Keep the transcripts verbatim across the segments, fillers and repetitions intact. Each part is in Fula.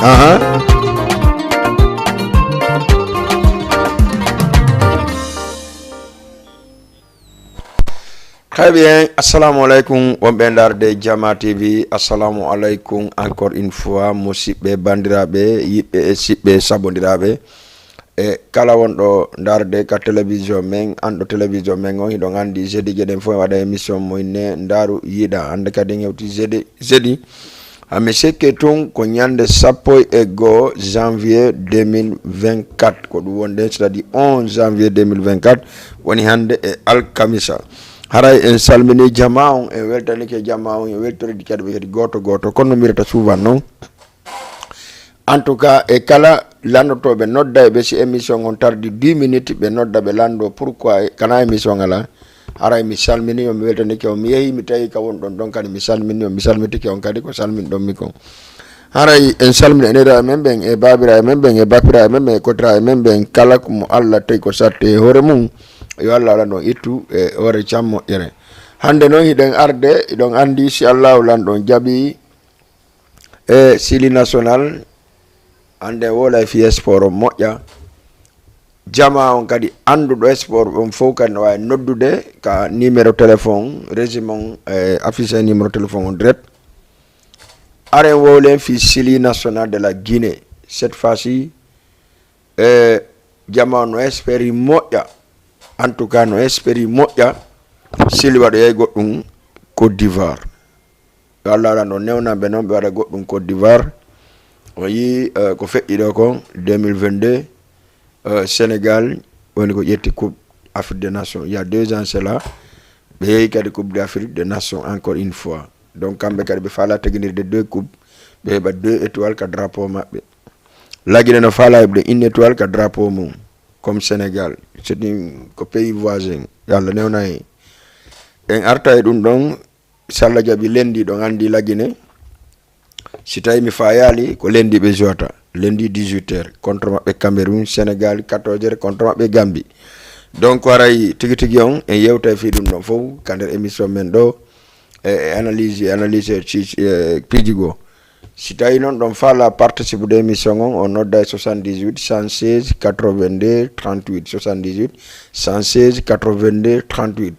Aha. Très bien. Assalamu alaikum, wonɓe ndaarde Jama T V. Assalamu alaikum encore une fois, musidɓe, bandiraɓe, yiɓɓe e siɓɓe, sabondiraaɓe. E kala wonɗo ndaarde ka télévision men, anɗo télévision men on, hiɗon anndi jeudi jeɗen fof en waɗa émission mo inne Ndaaru Yiɗa. Hannde kadi en hewti jeudi, jeudi. Hami sikki tun ko ñande sappo e goo janvier deux mille vingt-quatre. Ko ɗum wonde, c'est-à-dire onze janvier deux mille vingt-quatre, woni hannde e alkamisa. Haray en salmini jama on, en weltanike jama on, en weltoridi kadi ɓe kadi gooto gooto. Kono no mbirata souvent non. En tout cas, e kala lanndotooɓe nodda e ɓe, si émission on tardi dix minutes, ɓe nodda ɓe lanndo pourquoi kana émission ala. Haray mi salmini on, mi weltanike on, mi yehi, mi tawi ka wonɗon ɗon kadi, mi salmini on, mi salmitike on kadi ko salminɗon mi kon. Haray en salmini e nera e men ɓen, e baabira e men ɓen, e bapira e men ɓen, e kotira e men ɓen, kala ko mo Allah tawi ko satte e hoore mum, yo Allah waɗan on ittu e hoore cam moƴƴere. Hannde noon hiɗen arde, hiɗon anndi si Allahu lanɗo on jaɓi, e Sili National, hannde woola e fii sport on moƴƴa. Jama on kadi annduɗo sport on fof kadi no waawi noddude ka numéro téléphone, régime on, e affiche numéro téléphone on direct. Aren wowlen fii Sili National de la Guinée. Cette fois-ci, e jama on no espéri moƴƴa. En tout cas, no espéri moƴƴa. Sili waɗoyay goɗɗum Côte d'Ivoire. Yo Allah waɗan ɗo newnanɓe noon, ɓe waɗa goɗɗum Côte d'Ivoire. O yii, eh, ko feƴƴi ɗo kon deux mille vingt-deux, eh, Sénégal woni ko ƴetti Coupe Afrique des Nations. Il y a deux ans cela, ɓe yehi kadi Coupe d'Afrique des Nations encore une fois. Donc, kamɓe kadi ɓe faala teginirde deux coupe, ɓe heɓa deux étoiles ka drapeau maɓɓe. La Guinée no faala heɓde une étoile ka drapeau mum, comme Sénégal. C'est une, ko pays voisin. Yo Allah newna en. En arta e ɗum ɗon, si Allah jaɓi, lundi ɗon anndi La Guinée. Si tawi mi fayaali, ko lundi ɓe jouata. Lundi dix-huit heures, contre maɓɓe Cameroun, Sénégal, quatorze heures, contre maɓɓe Gambie. Donc, haray tigi tigi on, en yewtay fii ɗum ɗon fof, ka nder émission men ɗo, e, e analyse, e analyse ci, ci, e, piiji goo. Si tawi noon ɗon faala participe de émission on, on nodda e soixante-dix-huit, cent seize, quatre-vingt-deux, trente-huit, soixante-dix-huit, cent seize, quatre-vingt-deux, trente-huit.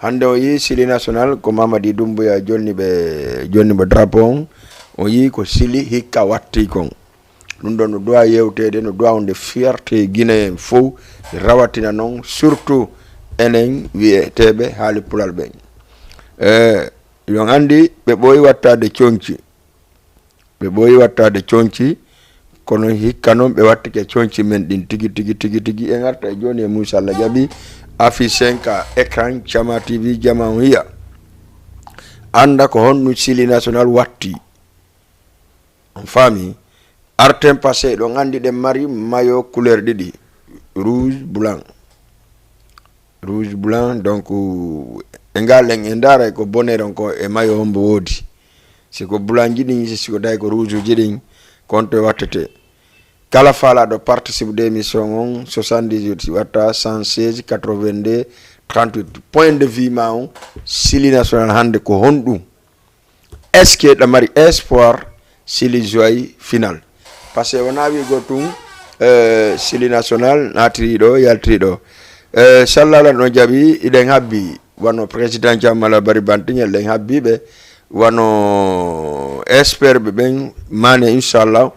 Hannde o yii Sili National ko Mamadi Doumbouya jonni ɓe, jonni mo drapeau on. O yii ko Sili hikka watti kon. Ɗum ɗon no duwa yewteede, no duwa wonde fierté Guinéen fof, rawatina noon, surtout enen wiyeteeɓe haali pulal ɓen. E, yo anndi ɓe ɓooyi wattaade conci. Ɓe ɓooyi wattaade conci, kono hikka noon ɓe wattike conci men ɗin tigi, tigi, tigi, tigi. En arta e jooni e mum, si Allah jaɓi, affiche en ka écran Jama T V, jama on yiya. Annda ko honɗum Sili National watti. On faami? Arten passé, ɗon anndi ɗen mari maillot couleur ɗiɗi, rouge, blanc. Rouge, blanc, donc, e ngal en, en ndaaray ko bonnet on ko e maillot hombo woodi. Si ko blanc ji ɗin, si ko tawi ko rouge ji ɗin, ko on to wattete. Kala faalaaɗo participe de émission on, soixante-dix-huit, si watta cent seize, quatre-vingt-deux, trente-huit. Point de vue ma on, Sili National hannde ko honɗum? Est-ce que ɗa mari espoir Sili joue final? Parce que wonaa wiigol tun, eh, Sili National naatiri ɗo, yaltiri ɗo. Eh, si Allah lan ɗon jaɓi, iɗen habbi, wano président Jammala Bari Bantiŋel, ɗen habbi ɓe, wano expert ɓe ɓen, Mane, inchallah.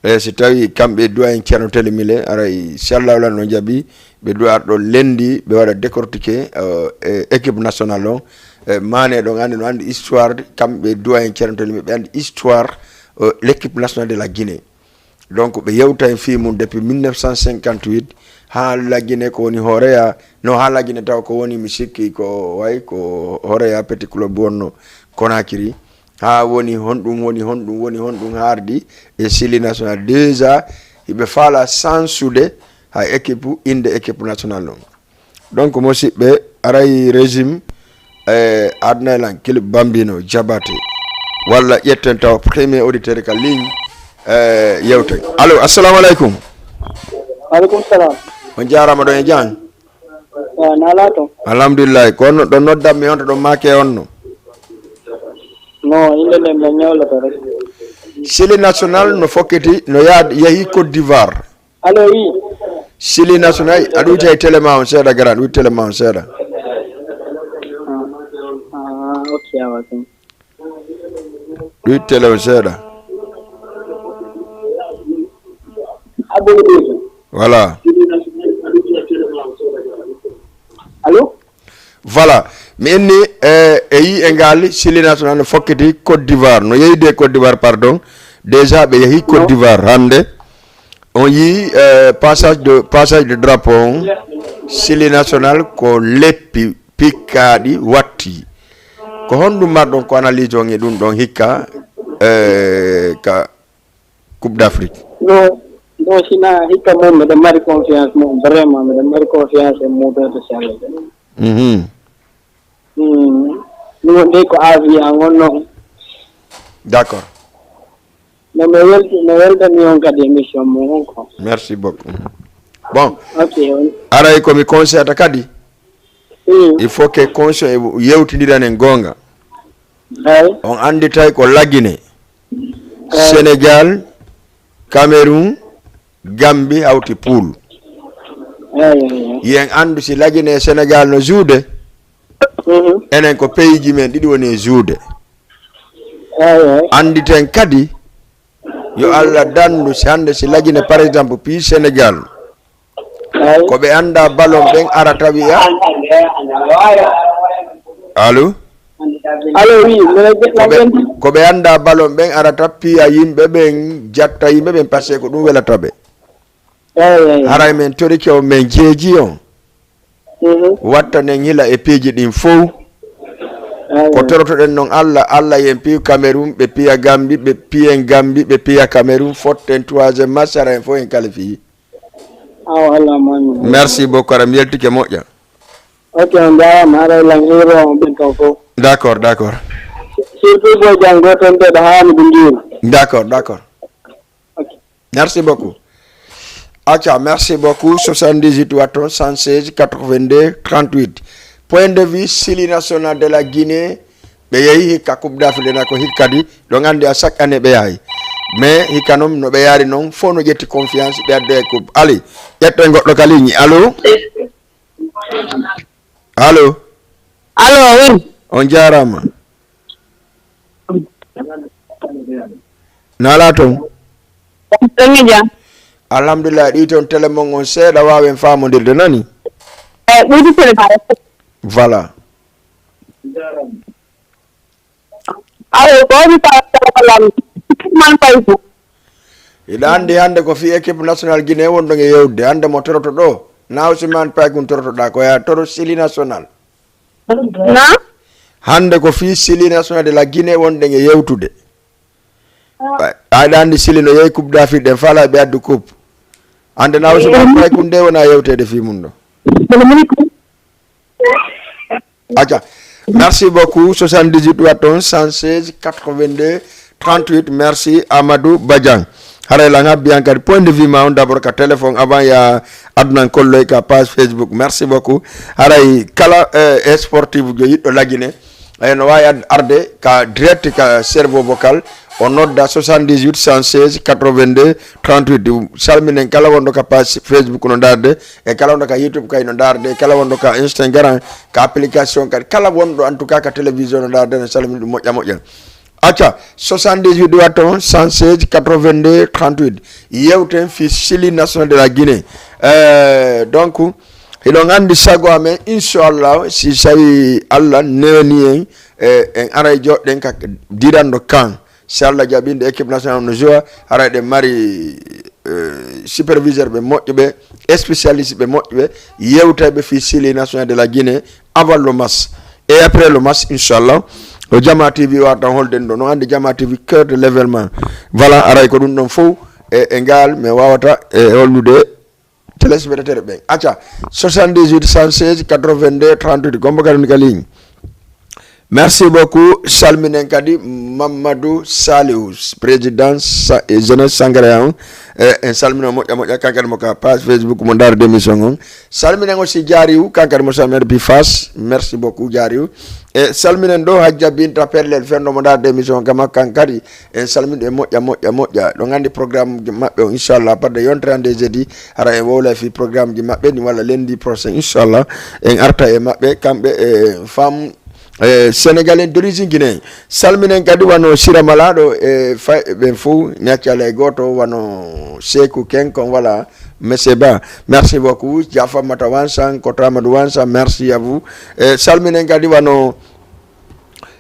E si tawi kamɓe duwa en Ceerno Tele Mile, aray, si Allah lan ɗon jaɓi, ɓe duwa ɗo lendi, ɓe waɗa décortiquer, eh, e équipe nationale on. E Mane ɗon anndi, no anndi histoire, kamɓe duwa en Ceerno Tele Mile, ɓe anndi histoire, eh, l'équipe nationale de la Guinée. Donc, ɓe yewta en fii mum depuis mille neuf cent cinquante-huit, haa La Guinée ko woni hooreya, no haa La Guinée taw ko woni, mi sikki ko way ko hooreya Petit Club wonno Conakry, haa woni honɗum, woni honɗum, woni honɗum, haa ardi e Sili National. Déjà, hiɓe faala sansude haa équipe, innde équipe nationale on. Donc, musiɓɓe, aray régime, eh, adnay lan Kilib Bambino Jabate. Walla ƴetten taw premier auditeur ka ligne, eh, yewten. Allo, assalamu alaikum. Alaikum salam. On jaaraama ɗon e jam? Eh, na laato? Alhamdulillah. Ko on ɗon noddan mi, on to ɗon maake on no? No, innde nden men ñawlata rek. Sili National no fokkiti, no yaad-, yahi Côte d'Ivoire. Allo, oui. Sili National, a ɗuytay télé ma on seeɗa, grand, ɗuyti télé ma on seeɗa. Ah, ah, ok, awa, ok. Ɗuyti télé on seeɗa. Voilà. Allo? Voilà. Mi inni, eh, e yi e ngal, Sili National no fokkiti Côte d'Ivoire. No yehi de Côte d'Ivoire, pardon. Déjà, ɓe yehi Côte d'Ivoire hannde. On yi, eh, passage de, passage de drapeau on. Sili National ko leppi pikkaaɗi watti. Ko honɗum marɗon ko analyse on e ɗum ɗon hikka, eh, ka Coupe d'Afrique? Non, non, sina hikka moom, miɗo mari confiance moom, vraiment, miɗo mari confiance e moteur de Salah. Mhm. Hmm. Ɗum woni ko avis an on non. D'accord. No, mi welti-, mi weltani on kadi émission mo on ko. Merci beaucoup. Bon. Ok, on. Aray ko mi conseillata kadi. Hmm. Il faut que conseil yewtindiran en goonga. Eyi. On annditay ko Lagine, eyi, Sénégal, Cameroun, Gambie hawti pool. Eyi, eyi, eyi. Yen anndu si Lagine e Sénégal no juude, mhm, enen ko peyiji men ɗiɗi woni e juude. Eyi, eyi. Annditen kadi, yo Allah danndu si hannde si Lagine, par exemple, pii Sénégal, eyi, ko ɓe annda ballon ɓen arata wiya. Allo? Allo, oui, mbiɗa je-, ko ɓe, ko ɓe annda ballon ɓen arata piya yimɓe ɓen, jatta yimɓe ɓen, parce que ko ɗum welata ɓe. Eyi, eyi, eyi. Haray men torike on, men jeeji on. Mhm. Wattanen hila e piiji ɗin fow. Eyi, eyi. Ko torotoɗen non Allah, Allah yen piyu Cameroun, ɓe piya Gambie, ɓe piyen Gambie, ɓe piya Cameroun, fotten troisième match, hara en fof en qualifie. Awa, Allah mami. Merci beaucoup, aɗa mi yeltike moƴƴa. Ok, on jaaraama, haray lan hiiro on ɓen ton fof. D'accord, d'accord. Surtout Boy Diagne, gooto on ɓe ɗo haani ɓe njiiri. D'accord, d'accord. Ok. Merci beaucoup. Acca, merci beaucoup. Soixante-dix-huit watton, cent seize, quatre-vingt-deux, trente-huit. Point de vue, Sili National de la Guinée, ɓe yehi hikka Coupe d'Afrique, na ko hikka kadi, ɗon anndi à chaque année ɓe yahay. Mais hikka noon, no ɓe yaari noon, fof no ƴetti confiance, ɓe addoya coupe. Ali, ƴetten goɗɗo ka ligne. Allo? Allo? Allo, oui. On jaaraama. Naalaa toon? Toon mi jam. Alhamdulillah, ɗi toon télé mon on seeɗa, waawen faamondirde, nani? Eh, ɓeydi télé ma. Voilà. Awo, ko mi faala salam. Man faydu. Hiɗa anndi hannde ko fii équipe nationale Guinée wonɗon e yewtude. Hannde mo toroto ɗo, na Ousmane Paykun torotoɗaa, ko yaa toro Sili National. Na? Hannde ko fii Sili National de la Guinée wonɗen e yewtude. Ah. Ay-, aɗa anndi Sili no yehi Coupe d'Afrique, ɗen faalaa ɓe addu coupe. Hannde na Ousmane Paykun de wona yewteede fii mum ɗo. Acca. Merci beaucoup. Soixante-dix-huit watton, cent seize, quatre-vingt-deux, trente-huit. Merci, Amadou Badian. Haray lan habbi an kadi point de vue ma on d'abord ka téléphone avant ya adnan kolloy ka page Facebook. Merci beaucoup. Haray kala, eh, sportif jo yiɗɗo lagine, eh, no waawi ad-, arde ka direct ka cerveau vocal. O nodda soixante-dix-huit, cent seize, quatre-vingt-deux, trente-huit. Salminen kala wonɗo ka page Facebook no ndaarde, e kala wonɗo ka YouTube kay no ndaarde, e kala wonɗo ka Instagram, ka application kadi, kala wonɗo en tout cas ka télévision no ndaarde, no salmini ɗum moƴƴa moƴƴa. Acca, soixante-dix-huit watton, cent seize, quatre-vingt-deux, trente-huit. Yewten fii Sili National de la Guinée. Euh, donc, hiɗon anndi sago amen, inchallah, si sawi Allah newni en, eh, en aray joɗɗen ka diranɗo kan. Si Allah jaɓi nde équipe nationale no joua, haray ɗe mari, eh, superviseur ɓe moƴƴuɓe, spécialiste ɓe moƴƴuɓe, yewtayɓe fii Sili National de la Guinée avant le match. Et après le match, inchallah, ko Jama T V wata holden ɗo. No anndi Jama T V, cœur de l'événement. Voilà, aray ko ɗum ɗon fof e, e ngal, mi wawata e hollude téléspectateur ɓen. Acca, soixante-dix-huit, cent seize, quatre-vingt-deux, trente-huit. Gombo kadi woni ka ligne. Merci beaucoup. Salminen kadi Mamadou Saliou, président Sa- eh, jeunesse Sangaré on. Eh, en salmino moƴƴa moƴƴa, kankadi mo ka page Facebook mo ndarude émission on. Salminen aussi Diariou, kankadi mo salmede Bifas. Merci beaucoup Diariou. E salminen ɗo Hajja Binta Pellel, fenɗo mo ndarude émission on, kama kankadi en salmino e moƴƴa moƴƴa moƴƴa. Ɗo gandi programme maɓɓe o, inchallah, par de yontere hande jeudi, hara en wowla fi programme ji maɓɓe ni walla lundi prochain, inchallah, en arta e maɓɓe kamɓe e femme eh, sénégalais d'origine guinéen. Salminen kadi wano Sira Malaɗo e fay ɓen fof, mi accala e goto, wano Seku Ken kon wala Monsieur Ba. Merci beaucoup. Jafa Mata Wansan, Koto Amadou Wansan, merci à vous. Eh, salminen kadi wano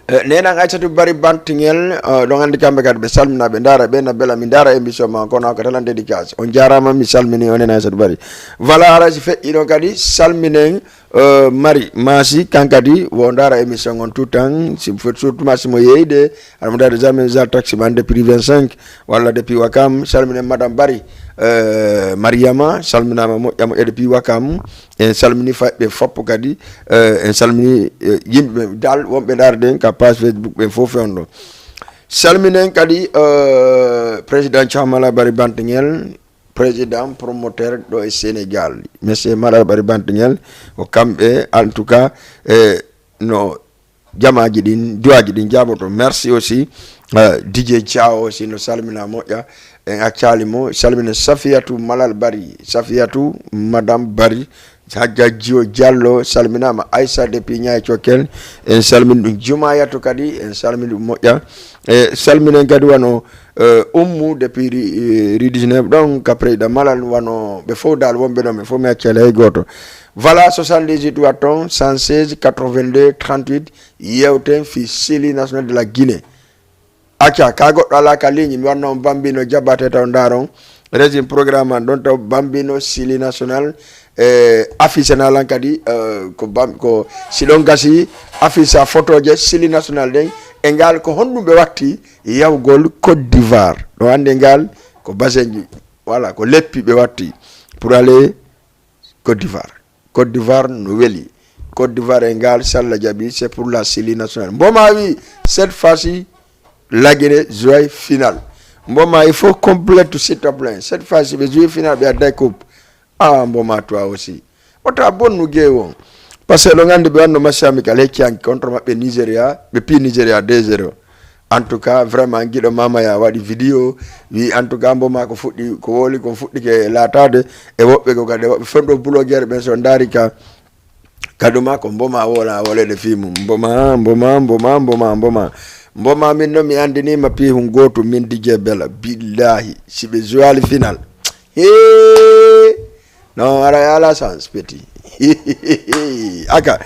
eh, nenan Aissatou Bari Bantingel, eh, ɗon andi kamɓe kadi ɓe salmina, ɓe ndara ɓe na bela mi ndara émission ma kono ko talan dédicace. On jarama, mi salmini on en Aissatou Bari. Voilà, hara si feƴƴi ɗon kadi salminen eh, Mari Masi, kankadi wo ndara émission on tout temps, si surtout ma simo yeyde, aɗa mo ndara jamais zal taxi man depuis vingt-cinq walla depuis Wakam, salminen Madame Bari, eh, Mariama, salminama moƴƴa moƴƴa depuis Wakam. En salmini fayɓe foppo kadi, eh, en salmini eh, yimɓe dal wonɓe ndarde en ka page Facebook ɓen fof on ɗo. Salminen kadi eh, président Thiamala Bari Bantingel, président promoteur ɗo e Sénégal, Monsieur Malal Bari Bantingel, ko kamɓe en tout cas eh, no jamaji ɗin, duwaji ɗin jaboto. Merci aussi eh, Didier Thiaw aussi no salmina moƴƴa, en accali mo. Salmina Safiatou Malal Bari, Safiatou Madame Bari, Hajja Jiyo Diallo salminama, Aissa depuis Ñaay Cokkel, en salmini ɗum. Jumayatu kadi en salmini ɗum moƴƴa. E salminen kadi wano eh, Ummu depuis ri- eh, rue dix-neuf ɗon ka président Malal, wano ɓe fof dal wonɓe ɗon, ɓe fof mi accali hay goto. Voilà, soixante-dix-huit watton cent seize quatre-vingt-deux trente-huit, yewten fi Sili National de la Guinée. Acca, ka goɗɗo ala ka ligne, mi wanno on Bambino jabbate taw ndaron. Régime programme an ɗon taw Bambino Sili National. E affiche na lan kadi eh, ko bam ko si ɗon gasi affiche a photoje Sili National ɗen. E ngal ko honɗum ɓe watti yawgol Côte d'Ivoire? Ɗo hande ngal ko basenji, voilà, ko leppi ɓe watti pour aller Côte d'Ivoire. Côte d'Ivoire no weli. Côte d'Ivoire e ngal salla jaɓi, c'est pour la Sili National. Mboma wi cette fois-ci la Guinée joue final. Mboma il faut complète s'il te plaît. Cette fois-ci ɓe joue final, ɓe adday coupe. Ah, Mboma toi aussi. Wota bonnu geewon. Parce que ɗo gandi ɓe wanno match amical hecci hanki contre maɓɓe Nigeria, ɓe pi Nigeria deux zéro. En tout cas vraiment giɗo mamaya waɗi vidéo, wi en tout cas Mboma ko fuɗɗi, ko woli ko fuɗɗike laatade. E woɓɓe ko kadi woɓɓe fenɗo blogueur ɓen so ndaari ka kaduma ko Mboma wola wolede fi mum. Mboma Mboma Mboma Mboma Mboma Mboma min no mi andinima pihun gotu min Didier Bella, billahi si ɓe joali final. He non, ara ala sans petit. Aka.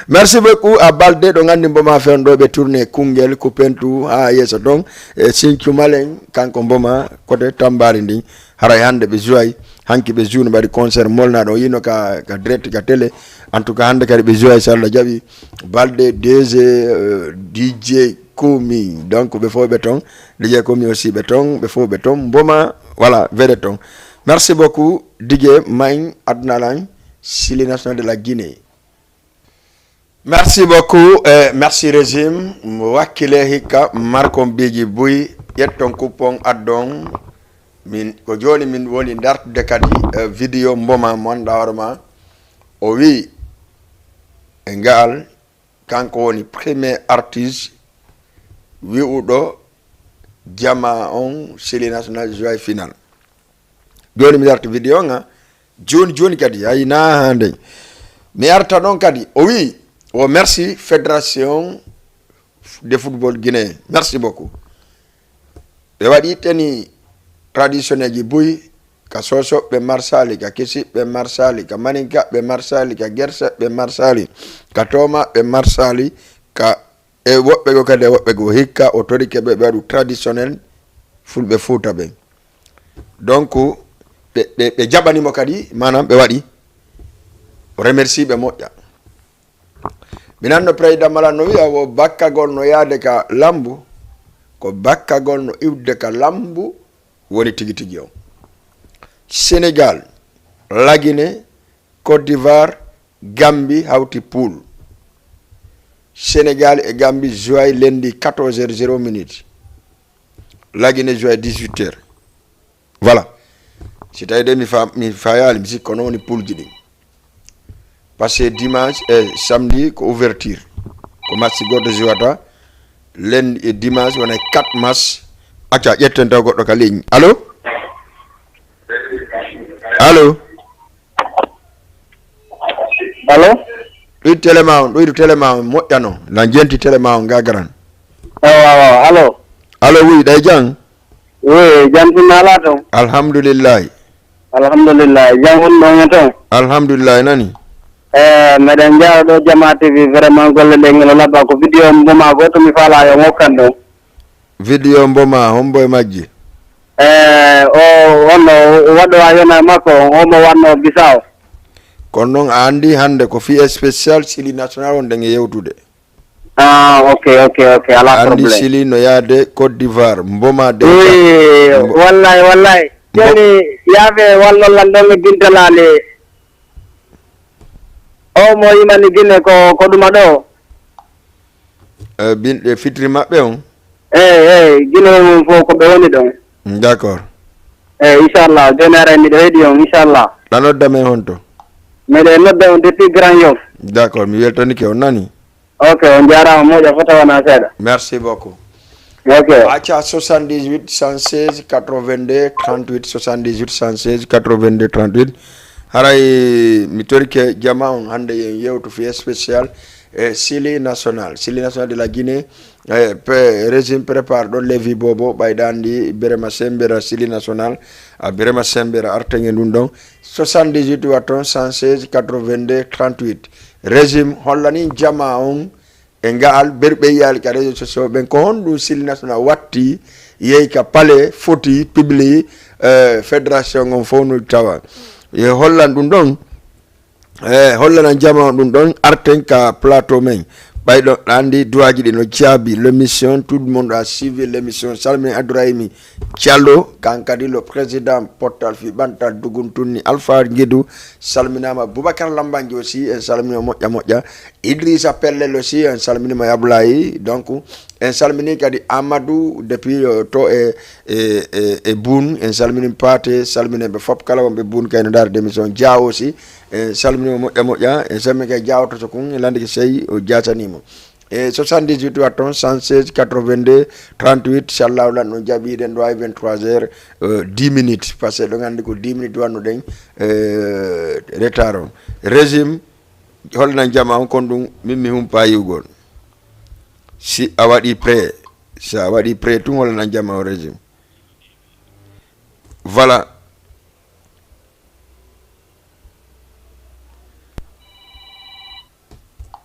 Merci beaucoup à Balde, ɗo gandi Mboma fewndo ɓe tourné kungel Kupentu ha yeeso ton. E Sinthiou Maleng, kanko Mboma côté Tambari ndin. Haray hande ɓe jouay, hanki ɓe joue no ɓaɗi concert molna ɗon yino ka, ka direct ka télé. En tout cas hande kadi ɓe jouay so Allah jaɓi. Balde D J euh, D J Komi, donc ɓe fof ɓe ton. D J Komi aussi ɓe ton, ɓe fof ɓe ton. Mboma, voilà, vede ton. Merci beaucoup D J Main Adnalan, Sili National de la Guinée. Merci beaucoup, eh, merci régime. Wakkile hikka markon biji buy, ƴetton kuppon addon. Min ko joni min woni dartude kadi eh, vidéo Mboma mo annduɗa hoore ma. O wi e ngal kanko woni premier artiste wi'uɗo jama on Sili National joue final. Joni mi darta vidéo nga joni joni kadi hay na hande. Mi arta ɗon kadi o wi o merci fédération de football guinéen, merci beaucoup. Ɓe waɗi teni traditionnel ji buy ka Sosoɓe marsali, ka Kisiɓe marsali, ka Maninkaɓe marsali, ka Gerseɓe marsali, ka Tomaɓe marsali, ka e woɓɓe goo kadi e woɓɓe goo hikka o torike ɓe ɓe waɗu traditionnel fulɓe Fuuta ɓen. Donc ɓe, ɓe, ɓe jaɓanimo kadi manam ɓe waɗi o remercie ɓe moƴƴa. Minan no président Mala no wiya wo bakkagol no yaade ka lambu, ko bakkagol no iwde ka lambu woni tigi tigi on. Sénégal, Lagine, Côte d'Ivoire, Gambie hawti poule. Sénégal et Gambie joue lundi quatorze heures zéro minute. La Guinée joue dix-huit heures. Voilà. Si tawi de mi fa mi fayali mi sikko noon woni poulji ɗin. Parce que dimanche et samedi ko ouverture. Ko match goto jouata. Lundi et dimanche wona quatre match. Acca ƴetten taw goɗɗo ka ligne. Allo? Allo? Allo? Ɗoytu télé ma on, ɗoytu télé ma on moƴƴano. Na jenti télé ma on gagaran. Awa awa allo? Allo, oui, ɗay jang? Oui, jam sinno ala toon? Alhamdulillahi. Alhamdulillahi, jam woni ɗon e toon? Alhamdulillahi nani. Eh, meɗen njaara ɗo Jama T V, vraiment golle ɗe ngeno labba ko vidéo mboma goto mi faala yo ngokkan ɗon. Vidéo mboma hombo e majji? Eh, o onno waɗo a yona makko on, omo wanno Bisaw. Kono noon a andi hande ko fi spécial Sili National on ɗen e yewtude. Ah, ok, ok, ok, ala Andi problème. Sili no yaade Côte d'Ivoire, mboma de. Oui, Mbo- wallay, wallay. Mbo- Joni yaabe wallollan ɗon e bintalaali. O mo yimani Gine ko ko ɗuma ɗo. Eh, bin ɗe fitiri maɓɓe on. Eyi eyi, Gine mum fof ko ɓe woni ɗon. D'accord. Eyi, inchallah, joni aray miɗo heɗi on, inchallah. Ɗa nodda men honto? Miɗo nodda on depuis Grand Yoff. D'accord, mi weltanike on nani. Ok, on jaaraama, moƴa fota wona seeɗa. Merci beaucoup. Ok. Acca soixante-dix-huit cent seize quatre-vingt-deux trente-huit, soixante-dix-huit cent seize quatre-vingt-deux trente-huit. Haray mi torike jama on hande yen yewtu fi spécial e Sili National, Sili National de la Guinée. E pe régime prépare ɗon levi bobo ɓayɗa andi Birema Sembera Sili National. A Birema Sembera artenge ɗum ɗon. Soixante-dix-huit watton cent seize quatre-vingt-deux trente-huit. Régime hollani jama on e ngaal berɓe yiyali ka réseau sociaux ɓen ko honɗum Sili National watti yehi ka palais foti publie. Eh, fédération on fof no tawa e hollan ɗum ɗon. E hollanan jama on ɗum ɗon arten ka plateau men. Ɓayɗo andi duwaji ɗi no jaabi l'émission, tout le monde a suivi l'émission, salmini Abdourahimi Diallo, kan kadi le président portal fi ɓantal dugun tunni Alpha Guédou, salminama Boubacar Lambanji aussi, en salmini moƴƴa moƴƴa. Idrissa Pellel aussi, en salminima e Ablaye. Donc, en salmini kadi Amadou depuis, euh, to e, e, e, e Boun, en salmini Pate, salmini ɓe fof kala wonɓe Boun kayno ndaarde émission Dia aussi. En salminima moƴƴa moƴƴa, en salmini kadi Dia Oto Sokun, en landike sey o jasanimo. E soixante-dix-huit watton cent seize quatre-vingt-deux trente-huit, inchallahu lan no jaɓiɗen ɗo hay vingt-trois heures, euh, dix minutes, parce que ɗon andi ko dix minutes wannuɗen, euh, retard on. Régime holnan jama on kon ɗum min mi humpa yiwgol. Si a waɗi prêt, si a waɗi prêt tun holnan jama on régime. Voilà.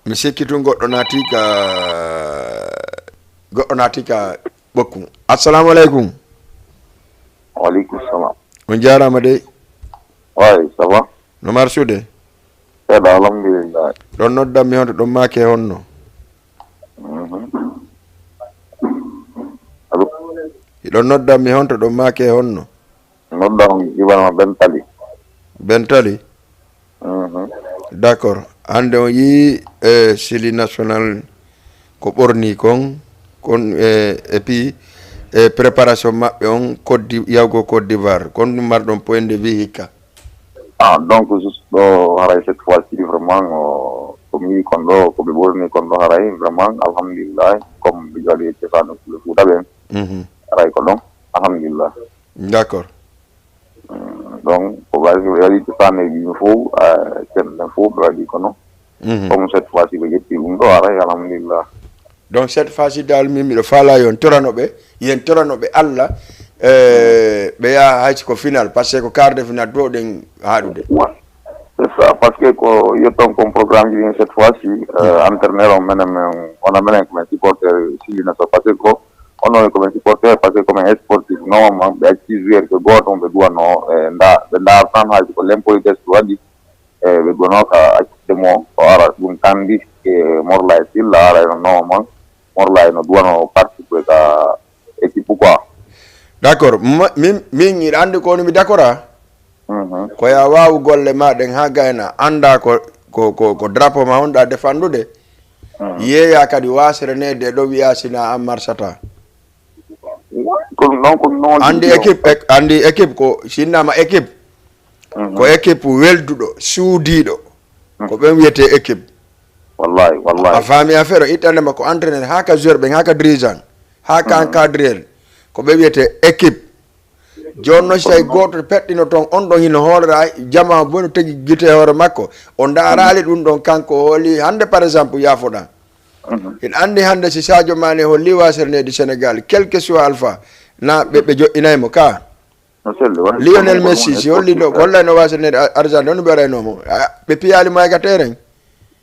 Mi sikki tun goɗɗo naati ka goɗɗo naati ka ɓokku. Assalamu aleykum. Waaleykum salam. On jaaraama dey. Waay, ça va? No marsude? Seeɗa, alhamdulillah. Ɗon noddan mi honto ɗon maake honno? Mhm. Allo? Hiɗon noddan mi honto ɗon maake honno? Noddan Ibrahima Ben Tali. Ben Tali? Mhm. D'accord. Hannde on yii e Sili National ko ɓorni kon, kon e, et puis e préparation maɓɓe on Côte d'I- yawgo Côte d'Ivoire. Kon ɗum marɗon point de vue hikka? Ah, donc juste ɗo haray cette fois ci vraiment o ko mi yii kon ɗo ko ɓe ɓorni kon ɗo haray vraiment alhamdulillah comme ɓe jooɗi cosano ɓe Fuuta ɓen. Mhm. Haray ko ɗon alhamdulillah. D'accord. Donc ko ɓay waɗi cosaneji ɗin fof, ceerno ɗen fof ɓe waɗi kono. Mhm. Comme cette fois ci ɓe ƴetti ɗum ɗo haray alhamdulillah. Donc cette fois ci dal min miɗo faala yon torano ɓe, yen torano ɓe Allah. Eh, ɓe yaha hay ko final parce que ko quart de final duwawɗen haɗude. C'est ça, parce que ko yetton kon programme ji ɗin cette fois ci, euh, entraîneur on menen men wona menen ko men supporter Sili National parce que ko ono ko men supporter parce que ko men sportif normalement ɓe acci joueur ko goto on ɓe duwano e nda ɓe ndar tan haji ko l'impolitesse waɗi e ɓe duwano ka accitde mo o ara ɗum kandi e Morla e Silla ara eno normalement Morla eno duwano participer ka équipe quoi. D'accord. Ma- min min hiɗa andi ko woni mi d'accord a? Mhm. Ko ya waawu golle ma ɗen ha gayna anda ko ko ko, ko drapeau ma honɗa defandude. Yeeya kadi waasere ne de ɗo wiya sina an marsata. Ko ɗum ɗon, ko ɗum ɗon. Anndi équipe, ek- anndi équipe ko sinnama équipe. Ko équipe welduɗo, suudiiɗo. Ko ɓen wiyetee équipe. Wallahi, wallahi. A faami affaire o, ittande ma ko entraîneur, haa ka joueur ɓen, haa ka dirigeant, haa ka encadreur. Ko ɓe wiyetee équipe. Jooni noon, si tawi gooto peɗɗino toon, on ɗon hino hoolora jama, bono tegi gite e hoore makko, o ndaaraali ɗum ɗon, kanko hooli hannde, par exemple, yaafoɗa. Hiɗa anndi hannde si Sadio Mané holli waasere needi Sénégal, quel que soit alpha, na ɓe, ɓe joɗɗinay mo ka. No selli, wa- Lionel Messi, si holli ɗo, hollay no waasere needi Ar- Argentine, on ɓe waɗayno mo. A, ɓe piyaali mo hay ka terrain.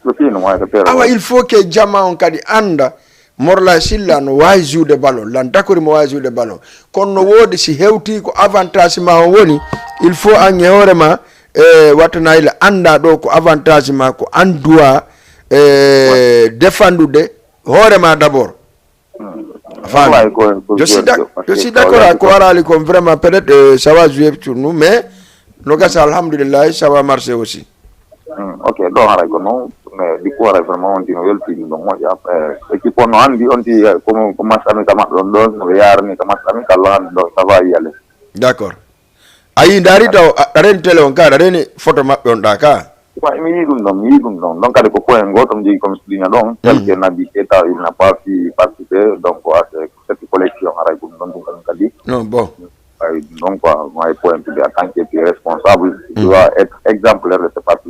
Ɓe piyino mo hay ka terrain, awa, wa- il faut que jama on kadi annda, Morla Silla no waawi jouer ballon, lan dakori mo waawi jouer ballon. Kono no woodi si hewti ko avantage ma on woni, il faut an e hoore ma, e, wattanayla annda ɗo ko avantage ma, ko an duwa, e, defandude hoore ma d'abord. A faami? Wallahi, ko, ko je suis d'ac- je suis d'accord, ko araali kon, vraiment, peut-être, euh, ça va jouer sur nous, mais no gasa, alhamdulillah, ça va marcher aussi. Hmm, ok, ɗo haray ko noon, mais du coup haray vraiment on tino weltiima ɗum moƴƴa. Eh, équipe on no anndi on ti, eh, ko, ko match amical maɓɓe on ɗon, no ɓe yaarani ko match amical lan ɗo, ça va y aller. D'accord. A yii, ndaari taw, a, a reeni télé on ka, a reeni photo maɓɓe on ɗa ka? Wa, mi yii ɗum ɗon, mi yii ɗum ɗon. Ɗon kadi ko point gooto mi jogii ko mi souligna ɗon. Tel que Naby Keita, il n'a pas pu participer, donc, à ce- cette collection, haray ko ɗum ɗon ɗum kañum kadi. Non, bon. Ay, donc, quoi, my point to be en tant que responsable, tu dois être exemplaire de ce parti.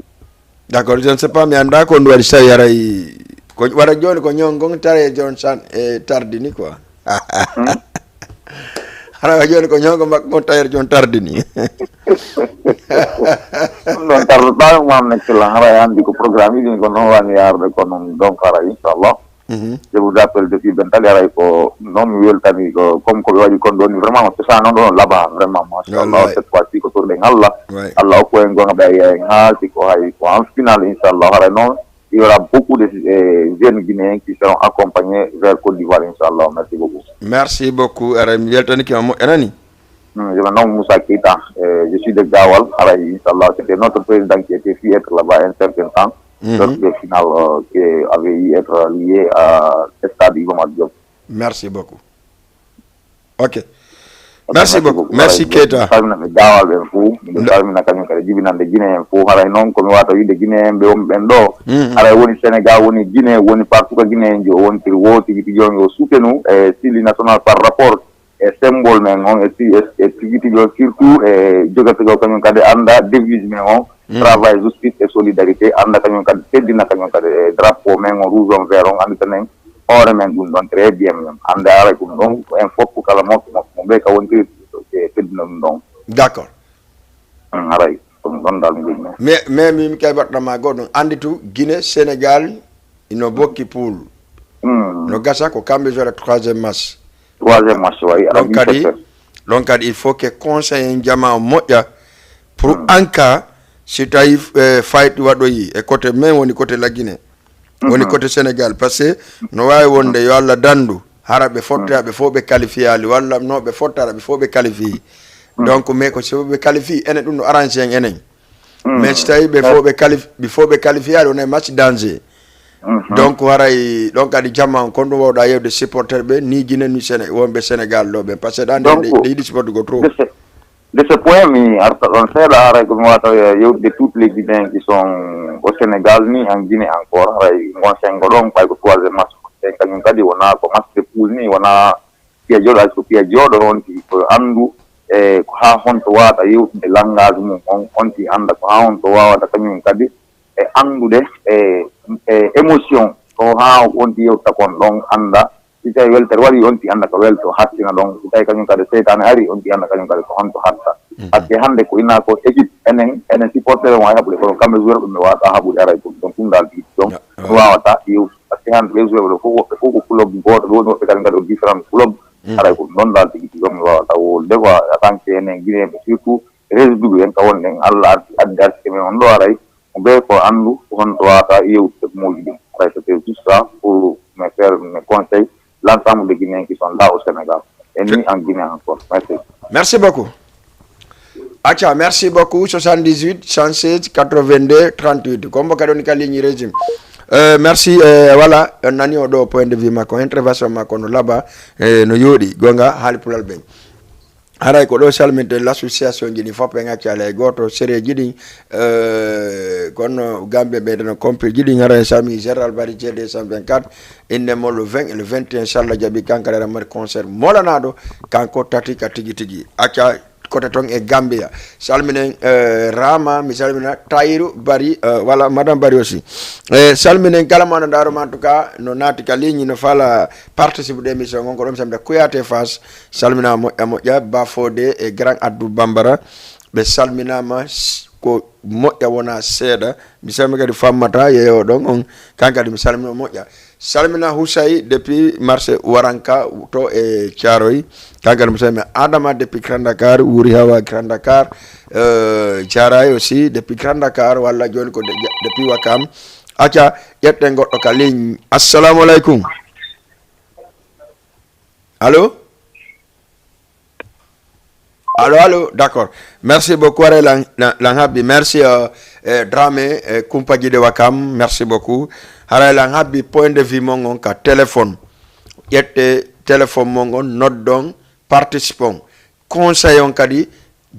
D'accord, je ne sais pas, mi annda ko ndu waɗi, so tawi aray ko waɗa jooni ko ñawngo ngon tawi e jooni san e tardini quoi. Hara jooni ko ñawngo makko ngon tawi e jooni tardini. Ɗum ɗon tarduɗaa, Mame Excellent, hara anndi ko programme ɗin ko noon wani yarude ko noon, donc hara inchallah. Je vous appelle depuis Bentali, haray ko noon mi weltani ko, comme ko ɓe waɗi kon ɗon, vraiment, ko cosaan on ɗon laaɓaa, vraiment, machallah. Wallahi. Cette fois-ci, ko torɗen Allah. Wallahi. Allah hokku en gonga ɓe en haalti ko hay ko en finale, inchallah. Haray noon, il y aura beaucoup de, eh, jeunes guinéens qui seront accompagnés vers Côte d'Ivoire, inchallah. Merci beaucoup. Merci beaucoup. Haray mi weltanike ma moƴƴa nani. Hmm, je me nomme Moussa Keita. Euh, je suis de Gawal. Haray, inchallah, c'était notre président qui était pu être là-bas un certain temps. Lors des finales, euh, qui avait eu être lié à stade Iba Mar Diop. Merci beaucoup. Ok. Ok, merci beaucoup. Merci, Keita. Salmina ɓe Gawal ɓen fuu. Miɗo salmina kañum kadi jibinande Guinée en fuu. Haray noon ko mi wata wiide Guinée en ɓe wonɓe ɓen ɗo. Haray woni Sénégal, woni Guinée, woni partout ko Guinée en jo, woni tiri wo tigi tigi on yo soutenu e Sili National par rapport e symbole men on, e si-, e, e tigi tigi on, surtout e jogortugol kañum kadi annda devise men on, travail, justice et solidarité, annda kañum kadi teddina kañum kadi e drapeau men on rouge on vert on, annditanen hoore men ɗum ɗon très bien, men annda haray ɗum ɗon, ko en fof ko kala mo, mo, mo ɓe ka wontiri e teddina ɗum ɗon. D'accord. Mm, haray. Ɗum ɗon dal mi jogii. Mais, mais min kay mbaɗɗa ma goɗɗum. Anndi tu Guinée, Sénégal, ino bokki pool. Mm. No gasa ko kamɓe jora troisième match. Troisième match, wayi, ɗon kadi, ɗon kadi, il faut que conseil en jama o moƴƴa pour en cas si tawi, eh, fayti waɗoyi e côté men woni côté la Guinée. Woni côté Sénégal, parce que no waawi wonde yo Allah danndu, hara ɓe fotta, ɓe fof ɓe qualifiyaali, walla no ɓe fottara, ɓe fof ɓe qualifii. Donc, mais ko so ɓe qualifii, enen ɗum no arrange en enen. Mais so tawi ɓe fof ɓe qualif-, ɓe fof ɓe qualifiyaali, wonay match danger. Donc, haray ɗon kadi jamma on, kon ɗum wawɗa yewde supporter ɓe, ni Guinée, ni Séné-, wonɓe Sénégal ɗo ɓe. Parce que ɗan ɗe, ɗe yiɗi supporter go trop. De ce point, mi arta ɗon seeɗa, haray ko mi wata yewtude toutes les Guinéens qui sont au Sénégal, ni en Guinée encore, haray ngon sengo ɗon, ɓay ko troisième match, e kañum kadi wona ko match de poule ni, wona piya jooɗo, hay ko piya jooɗo, on tigi ko anndu, e ko haa honto wawata yewtude langage mum on, on tigi annda ko haa honto wawata kañum kadi e anndude e, e émotion, ko haa on tigi yewta kon ɗon annda. Si tawi weltere waɗi, on tigi annda ko welto hattina ɗon. Si tawi kañum kadi seytaane ari, on tigi annda kañum kadi ko honto hatta. Parce que hannde ko ina ko équipe, enen, enen supporter on wawi haɓude, kono kamɓe joueur ɓe ɓe wawata haɓude, haray ko ɗum ɗon ɗum dal tigi ɗon. Wawata yew-, parce que hannde les joueur ɓe fof, woɓɓe fof ko club gooto, ɗo woni woɓɓe kadi kadi o différent club. Haray ko ɗum ɗon dal tigi tigi ɗon mi wawata wowlude quoi, en tant que enen Guinéen ɓe surtout, résiduɓe en ka wonɗen, Allah addi, addi arsike men on ɗo, haray mo ɓe ko anndu ko honto wawata yewtude ko mawji ɗin. Haray c'était juste ça pour me faire, me conseil l'ensemble des Guinéens qui sont là au Sénégal. Et ni en Guinée encore. Merci. Merci beaucoup. Acca, merci beaucoup. Soixante-dix-huit, cent seize, quatre-vingt-deux, trente-huit. Kombo kadi woni ka ligne régime. Euh, merci, euh, voilà, on nani o ɗo point de vue makko, intervention makko no laaɓa, euh, no yooɗi, gonga haali pulal ɓen. Haray ko ɗo salminte l'association ji ɗi fof e ŋaccale e gooto, sereji ɗin, euh, kono Gambie ɓe ɗeno compil ji ɗin, haray salmi Général Bari G deux cent vingt-quatre, inde mo le vingt et le vingt et un, inchallah jaɓi kankare ramari concert molanaɗo, kanko tati ka tigi tigi. Acca, kote ton e Gambia. Salminen, eh, Rama, mi salmina Tayiru Bari, eh, wala Madame Bari aussi. Eh, salminen kala mo ana ndaaruma, en tout cas, no naati ka ligne, no fala participe de émission on, ko ɗum samda Kouyaté Fass, salmina moƴƴa moƴƴa, Bafode e Grand Abdou Bambara, ɓe salminama, s-, ko moƴƴa wona seeɗa. Mi salmi kadi fammata yeeyo ɗon on, kan kadi mi salmino moƴƴa. Salmina Husay depuis marché Waranka to e Thiaroye. Kanko ne musidɗo men Adama depuis Grand Dakar, Wuri Hawa Grand Dakar, euh, Jaraye aussi depuis Grand Dakar, walla joni ko de-, depuis Wakam. Acca, ƴetten goɗɗo ka ligne. Assalamu alaikum. Allô? Allô, allô, d'accord. Merci beaucoup. Haray lan, lan, lan habbi. Merci, euh, euh, Dramé, euh, Kumpaji de Wakam. Merci beaucoup. Haray lan habbi point de vue mon on ka téléphone. Ƴette téléphone mon on, noddon, participon. Conseil on kadi,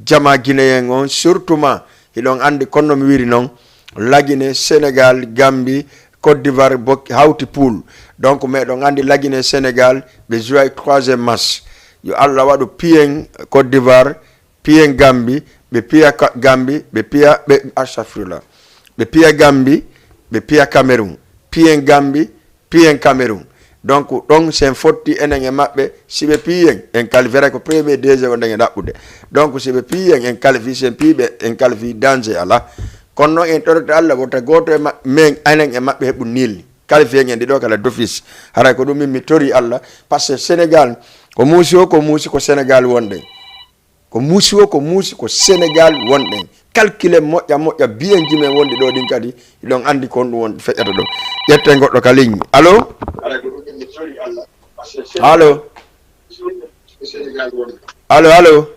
jama Guinéen on, surtout ma, hiɗon andi kono mi wiri non, Lagine, Sénégal, Gambie, Côte d'Ivoire, bok-, hawti pool. Donc, meɗon andi Lagine, Sénégal, ɓe jouay troisième match. Yo Allah waɗu piyen Côte d'Ivoire, piyen Gambie, ɓe piya Ka-, Gambie, ɓe piya, ɓe, astafirullah. Ɓe piya Gambie, ɓe piya Cameroun. Piyen Gambie, piyen Cameroun. Donc, ɗon sen fotti enen e maɓɓe, si ɓe piyen, en qualifiera ko premier, deuxième, o nden e ɗaɓɓude. Donc, si ɓe piyen, en qualifie, sen piɓe, en qualifie, danger ala. Kono noon en torete Allah, wota gooto e maɓɓe, men, enen e maɓɓe heɓu nil. Qualifie en ɗiɗo kala d'office. Haray ko ɗum min mi tori Allah, parce que Sénégal, ko muusi o, ko muusi ko Sénégal wonɗen. Ko muusi o, ko muusi ko Sénégal wonɗen. Calcule moƴƴa moƴƴa, biyenji men wonɗi ɗo ɗin kadi, hiɗon andi kon ɗum won feƴƴata ɗo. Ƴetten goɗɗo ka ligne. Allô? Allô? Allô, allô?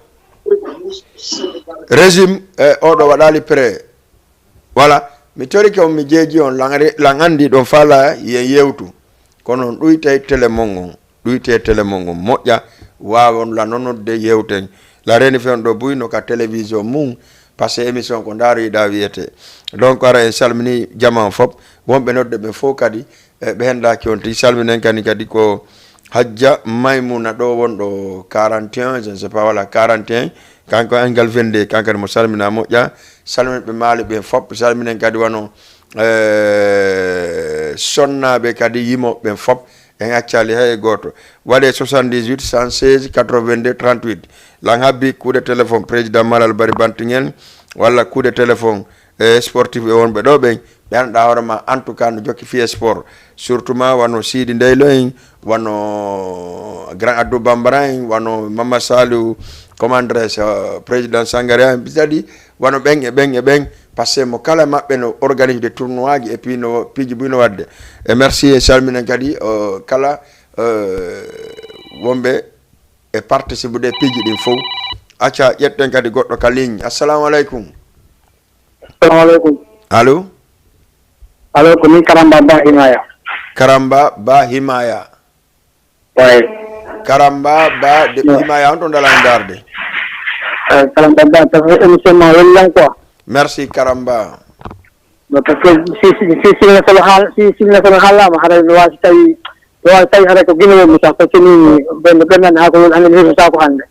Régime, eh, oɗo waɗali prêt. Voilà, mi torike on, mi jeeji on, lan re-, lan andi ɗon fala yen yewtu. Kono on ɗuytay télé mon on, ɗuyte télé mon on moƴƴa, waawon la nonodde yewten. La reni fen ɗo buy no ka télévision mum, parce que émission ko ndaaroyiɗa wiyete. Donc, ara en salmini jama on fop, wonɓe nodde ɓen fof kadi, e ɓe hendaaki on tigi. Salminen kadi, kadi ko Hajja Maymuna ɗo wonɗo quarante et un, je ne sais pas, voilà, quarante et un. Kanko Angal vingt-deux, kanko kadi mo salmina moƴƴa. Salminen ɓe Maali ɓen fop. Salminen kadi wano, eh, sonnaaɓe kadi yimooɓe ɓen fop. En accaali hay e gooto. Waɗe soixante-dix-huit, cent seize, quatre-vingt-deux, trente-huit. Lan habbi kuuɗe téléphone président Malal Bari Bantingel, walla kuuɗe téléphone e sportif e wonɓe ɗo ɓen, ɓe annduɗa hoore ma, en tout cas, no jokki fii e sport. Surtout ma, wano Sidi Ndeylo en, wano Grand Abdou Bambara en, wano Mama Saliou, comment dirais-je, euh, président Sangaré en, kadi wano ɓen e ɓen e ɓen, parce que mo kala maɓɓe no organise de tournoi ji, et puis no piiji buy no waɗde. E merci, e salminen kadi, euh, kala, euh, wonɓe e participe de piiji ɗin fof. Acca, ƴetten kadi goɗɗo ka ligne. Assalamu alaikum. Assalamu alaikum. Allô? Allô, ko min Karamba Ba Himaya. Karamba Ba Himaya. Ouais. Karamba Ba de Himaya, on to ndala ndarde. Eh, Karamba Ba, parce que émission ma wellan quoi. Merci Karamba. Non, parce que si, si, si, si, si, si, si, si, si, haalama, haray no waasi tawi, no waasi tawi haray ko Guinée wonmi sa, parce que min, ɓen, ɓen nani haa ko woni hannde, mi hirtata ko hannde.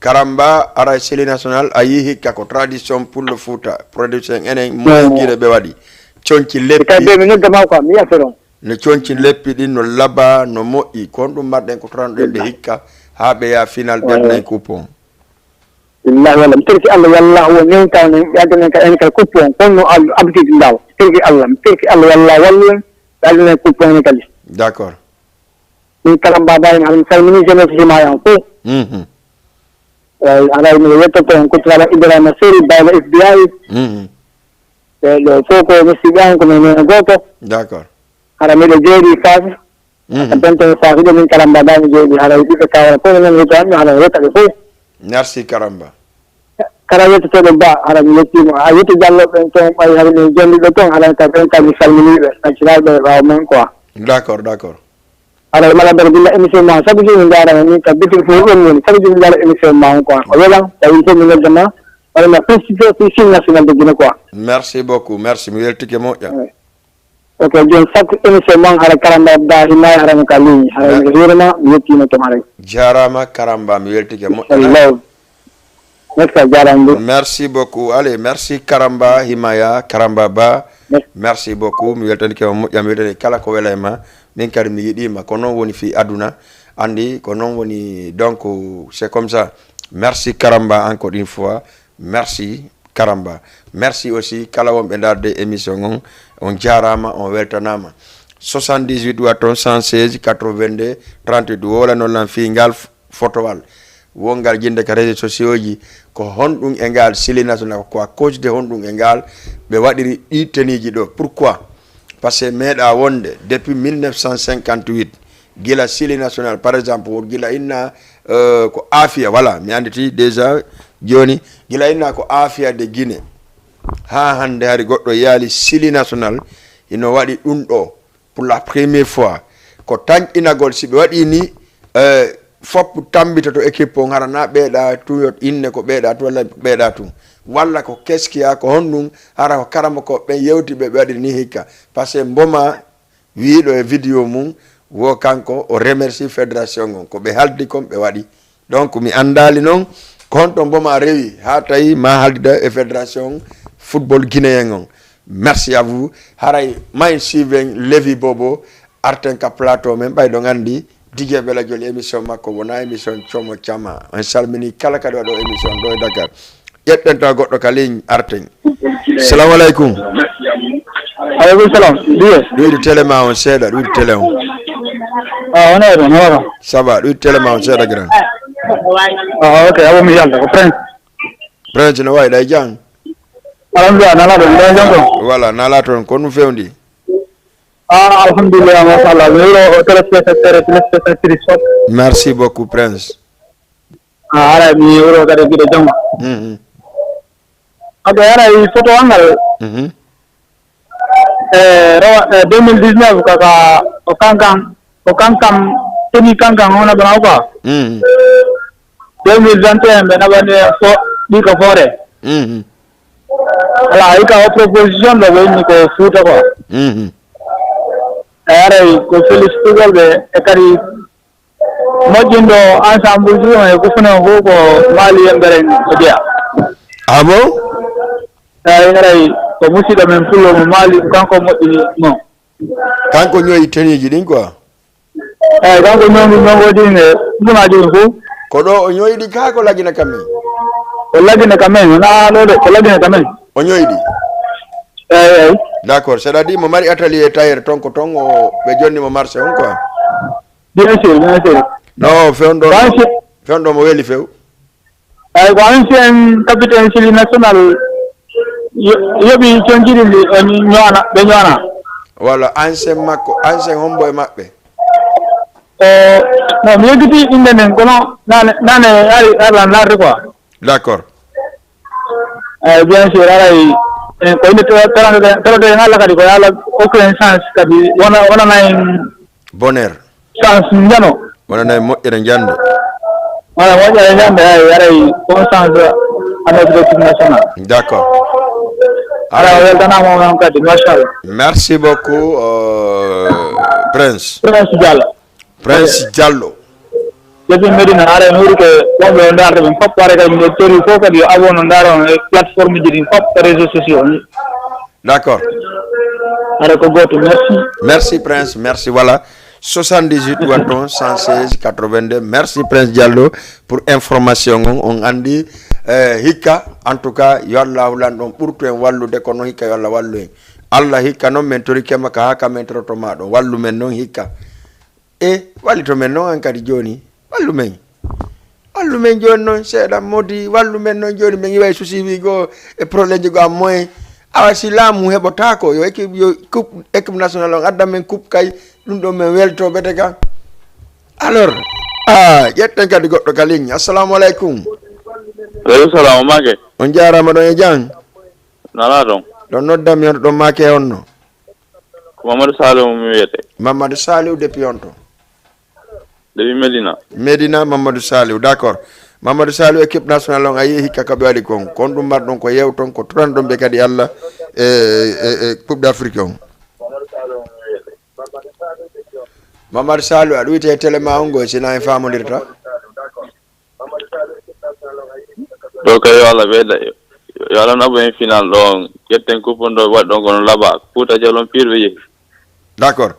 Karamba, aray Seli National, a yii hikka ko tradition Pullo Fuuta, production enen, moyen kire ɓe waɗi. Conci leppi. Kay ɓe mi noddama quoi, mi yaltoron. No conci leppi ɗin, no laba, no moƴƴi. Ko honɗum marɗen ko toranoɗen nde hikka, haa ɓe yaha final, ɓe nayi coupe on. Billahi wallah, mi torki Allah, wallah, wo newta, ɓe addanen ka en kala coupe on, kono no Al-, abdidi ndaw. Mi torki Allah, mi torki Allah, wallah, wallah, ɓe addanen coupe on kadi. D'accord. Min Karamba Ba en, haɗa mi salmini jeunesse Himaya on fof. Mhm. Eyi, haɗa mi yettoto on, kotiraɗo Ibrahima Seri, Bayla F B I. Mhm. Ɓe ɗo fof ko mi siɓi an, ko min gooto. D'accord. Hara miɗo jooɗi Fass. Mhm. Ka Benten Fass ɗo min Karamba Ba mi jooɗi, hara ɓiɓɓe Kawra fof min rutani, hara reta ɓe fof. Merci Karamba. Hara yettotoɓe Ba, hara mi yettima. Ha yetto Diallo ɓen ton, ɓay hara min jonduɓe ton, hara ka ɓen ka mi salminiɓe, acciraɓe ɓawo men quoi. D'accord, d'accord. Hara mala bar billa émission ma, chaque jour mi jarama min ka bitir fof ɗon woni, chaque jour mi jara émission ma on quoi. Ko welan, tawi fof mi noddama, wala ma félicité fi film national de Guinée quoi. Merci beaucoup, merci, mi weltike moƴƴa. Ouais. Ok, joni chaque émission mon hara Karamba Ba himay hara mi ka ligne, hara mi hirma, mi yettima to hara. Jarama Karamba, mi weltike moƴƴa. Love. Merci, a jarama. Merci beaucoup. Allez, merci Karamba Himaya, Karamba Ba. Merci. Merci beaucoup. Mi weltanike ma moƴƴa, mi weltani kala ko wela e ma. Min kadi mi yiɗima. Ko noon woni fi aduna. Andi, ko noon woni. Donc, c'est comme ça. Merci Karamba encore une fois. Merci Karamba. Merci aussi kala wonɓe ndaarde émission on. On jarama, on weltanama. Soixante-dix-huit watton cent seize quatre-vingt-deux trente-huit. Wowla noon lan fi ngal fotowal wongal jinde ka réseaux sociaux ji. Ko honɗum e ngal sili national, ko à cause de honɗum e ngal ɓe waɗiri ɗi tenue ji ɗo? Pourquoi? Parce que meeɗa wonde depuis mille neuf cent cinquante-huit, gila sili national, par exemple, won gila inna, euh, ko Afia, voilà, mi anditi déjà joni, gila inna ko Afia de Guinée. Ha hande hari goɗɗo yaali sili national, ino waɗi ɗum ɗo. Pour la première fois, ko tanƴinagol, si ɓe waɗi ni, eh, fop tambitoto équipe on, hara na ɓeeɗa tun yo inne ko ɓeeɗa tun walla ko ɓeeɗa tun, walla ko keskiya, ko honɗum, hara ko karamoko ɓen yewti ɓe, ɓe waɗiri ni hikka. Parce que Mboma wiiɗo e vidéo mum, wo kanko o remercie fédération on, ko ɓe haldi kon ɓe waɗi. Donc, mi andaali noon ko honto Mboma rewi haa tawi ma haaldida e fédération football guinéen on. Merci à vous. Haray ma en suiven Levi Bobo, arten ka plateau men, ɓay ɗon andi Didier Bella Joli émission makko wona émission Como Cama. En salmini kala kadi waɗo émission ɗo e Dakar. Ƴetten taw goɗɗo ka ligne, arten. Salamu aleykum. Aleykum salam. Diye. Ɗuydi télé ma on seeɗa, ɗuydi télé on. Ah, on est bon, on est bon. Ça va, ɗuydi télé ma on seeɗa, grand. Ah, ok, abo mi yalta, ko Prince. Prince, no wayi, ɗay jang? Alhamdulillah, nala ɗon, ɗay jang ɗon. Voilà, nala toon, ko ɗum fewndi? Ah, alhamdulillah, machallah. Mi wuro o téléspectateur e téléspectatrice fof. Merci beaucoup, Prince. Ah, haray mi wuro kadi giɗo janngo. Mhm. Ok, haray photo an ngal. Mhm. E, rawa, e, deux mille dix-neuf kaka o kankan, o kankan, teni kankan hona bana quoi. Mhm. Deux mille vingt et un ɓe naɓani en fo, ɗi ko foore. Mhm. Voilà, hikka o proposition ɗo ɓe inni ko Fuuta quoi. Mhm. E haray ko félicitugol ɓe e kadi moƴƴinɗo ensemble ji on e kufune on fof ko Mali yembere o jeya. Ah bon? Eyi, haray ko musidɗo men pullo mo Mali, ko kanko moƴƴini mo. Kanko ñoyi tenue ji ɗin quoi? Eyi, kanko ñowi, ñowi ɗin e ɗumaji ɗin fof. Ko ɗo o ñoyi ɗi kaa ko Lagine ka men? Ko Lagine ka men, wona ɗo de, ko Lagine ka men. O ñoyi ɗi? Eyi, eyi. D'accord, c'est-à-dire mo mari atelier tailleur ton ko ton o, ɓe jonni mo marché on quoi? Bien sûr, bien sûr. No, fewndo, fewndo mo weli few. Eyi, ko ancien capitaine Chili national yo-, yoɓi conjiɗi ndi, o ñoona, ɓe ñoona. Walla ancien makko, ancien hombo e maɓɓe? O, no, mi yejjiti innde nden, kono nane, nane ari, ari lan larde quoi. D'accord. Eyi, bien sûr, aray, eh, ko inde tawde, tawde, tawde en Allah kadi, ko yo Allah okku en chance kadi, wona, wonana en bonheur. Chance njano. Wonana en moƴƴere njande. Wona moƴƴere njande, eyi, aray, bonne chance à notre équipe nationale. D'accord. Aray, o weltanama on kadi, machallah. Merci beaucoup, euh, Prince. Prince Diallo. Prince Diallo. Depuis Medina, aray, mi wuri ke wonɓe o ndaarta ɓen fof, aray, kadi, mi tori fof, kadi, yo abonné, ndaara on e plateforme ji ɗin fof, e réseaux sociaux. D'accord. Aray ko gooto, merci. Merci, Prince, merci. Voilà. Soixante-dix-huit watton cent seize quatre-vingt-deux. Merci, Prince Diallo, pour information on. On andi, eh, hikka, en tout cas, yo Allahu lanɗo on ɓurtu en wallude, kono hikka yo Allah wallu en. Allah hikka noon, min torike ma ka haa ka min toroto ma ɗon. Wallu men noon hikka. E wallito men noon an kadi jooni. Wallu men. Wallu men jooni noon seeɗa modi. Wallu men noon jooni min iwa e souci wi goo e problème ji goo am moyen. Awa si laamu heɓotaako yo équipe, yo coupe, équipe nationale on addan men coupe kay. Ɗum ɗo min welto bete kan. Alors, ah, ƴetten kadi goɗɗo ka ligne. Assalamu aleykum. Aleykum salam, o maake. On jaaraama, ɗon e jam? Nalaa ɗon. Ɗon noddan mi, hono ɗon maake e honno? Ko Mamadou Saliou mi wiyete. Mamadou Saliou depuis honto? Depuis Medina. Medina, Mamadou Saliou, d'accord. Mamadou Saliou, équipe nationale on, a yii hikka ko ɓe waɗi kon. Kon ɗum marɗon ko yewton, ko turanɗon ɓe kadi Allah e, e, e Coupe d'Afrique on. Mamadou Saliou, aɗa wiyete e télé ma on ngo, sina en faamondirta? Ɗo kay yo Allah ɓeyda, yo Allah naɓu en final ɗo, ƴetten coupe on ɗo waɗi ɗon kono laaɓa, Fouta Djallon pire ɓe yehi. D'accord.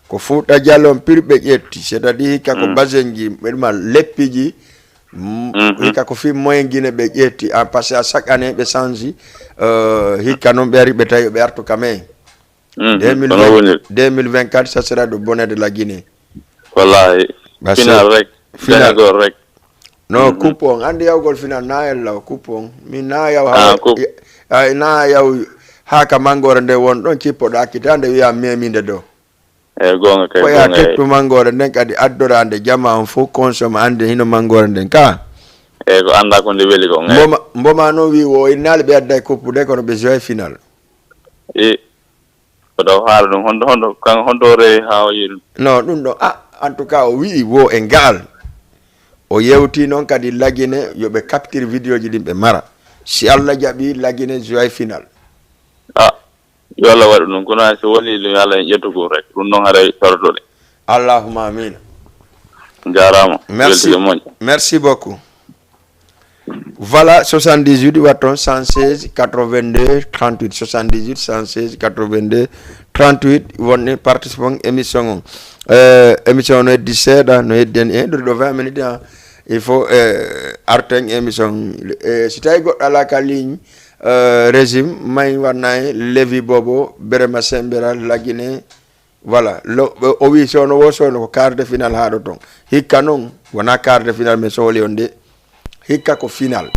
Ko Fouta Djallon pire ɓe ƴetti, c'est-à-dire hikka ko basenji, ɓe ɗuma leppiji, mm, hikka ko fi moyen Guinée ɓe ƴetti, en parce que à chaque année ɓe change, euh, hikka noon ɓe ari ɓe tawi ɓe artu quand même. Mhm, deux mille vingt, kono woni deux mille vingt-quatre, ça sera de bonnet de la Guinée. Wallahi. Parce que final rek. Final. Gañagol rek. Non, coupe on. Anndi yawgol final na yalla o coupe on. Min na yaw Ah, haw-, coupe. Ay, na yaw haa ka manngoore nde won ɗon cippoɗaa kita nde wiya meminde do. Eyi, goonga kay, ko ya goonga, eyi. Tettu manngoore nden kadi addoraande jama on fof consomme anndi hino manngoore nden ka. Eyi, ko annda ko nde weli ko, eyi. Mboma, mboma noon wi wo innaali ɓe adday coupe de kono ɓe joue final. E, ko ɗo haala ɗum, honto, honto, kan, honto o rewi haa o yi'i ɗum? Non, ɗum ɗo, ah, en tout cas, o wi'i wo e ngaal. O yewti noon kadi Lagine, yo ɓe capture vidéo ji ɗin ɓe mara. Si Allah jaɓi, Lagine joue final. Ah, yo Allah waɗu ɗum, kono hay so woni ɗum, yo Allah en ƴettu ɗum rek. Ɗum noon haray tortude. Allahumma amin. Jaaraama. Merci. Weltike moƴƴa. Merci beaucoup. Voilà, soixante-dix-huit watton cent seize quatre-vingt-deux trente-huit, soixante-dix-huit cent seize quatre-vingt-deux trente-huit, wonde participant émission on. Euh, émission no heddi seeɗa, no heddi en, eh, ɗo vingt minutes, hein. Il faut, euh, arten émission. Euh, si tawi goɗɗo ala ka ligne, euh, régime, may wannay Levi Bobo, Berema Sembera, Lagine, voilà, lo-, o wi sono wo sono ko quart de finale haa ɗo ton. Hikka noon, wona quart de finale, mais sohli on de. Hikka ko final.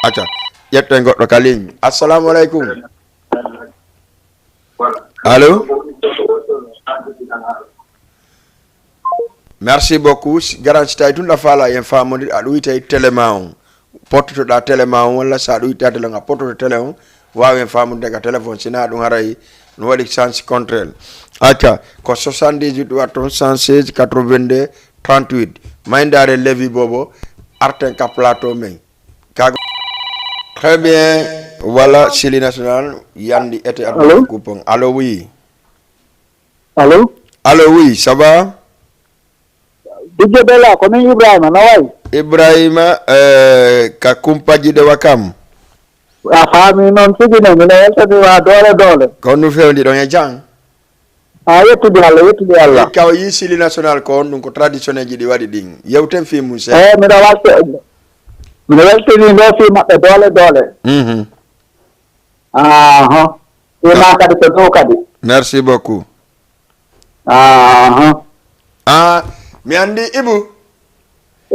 Acca, ƴetten goɗɗo ka ligne. Assalamu aleykum. Allo? Merci beaucoup. Si, garan si tawi tun ɗa faala en faamondir, aɗa wiyta e télé ma on. Pottotoɗa télé ma on, walla sa aɗa wiyta télé on, a pottoto télé on, waawi en faamude ka téléphone, sina ɗum haray no waɗi sens contraire. Acca, ko soixante-dix-huit watton cent seize quatre-vingt-deux trente-huit. May ndaare Levi Bobo, arten ka plateau men. Kago. Très bien, voilà, Sili National, yandi ete Allô? Aduna coupon. Allô, oui. Allô? Allô, oui, ça va? Dijje Bella, ko min Ibrahima, no wayi? Ibrahima, eh, ka kumpaji ɗe Wakam. A faami noon tigi ne, mino weltani ma doole doole. Ko honɗum fewndi ɗon e jam? A yettude Allah, yettude Allah. Hikka o yii Sili National ko honɗum ko traditionnel ji ɗi waɗi ɗin. Yewten fii mum seeɗa. Eh, mino walte-, mino weltini ɗo fii maɓɓe doole doole. Mhm. Aha. Fii ma kadi ko dow kadi. Merci beaucoup. Aha. Ah, mi anndi Ibu.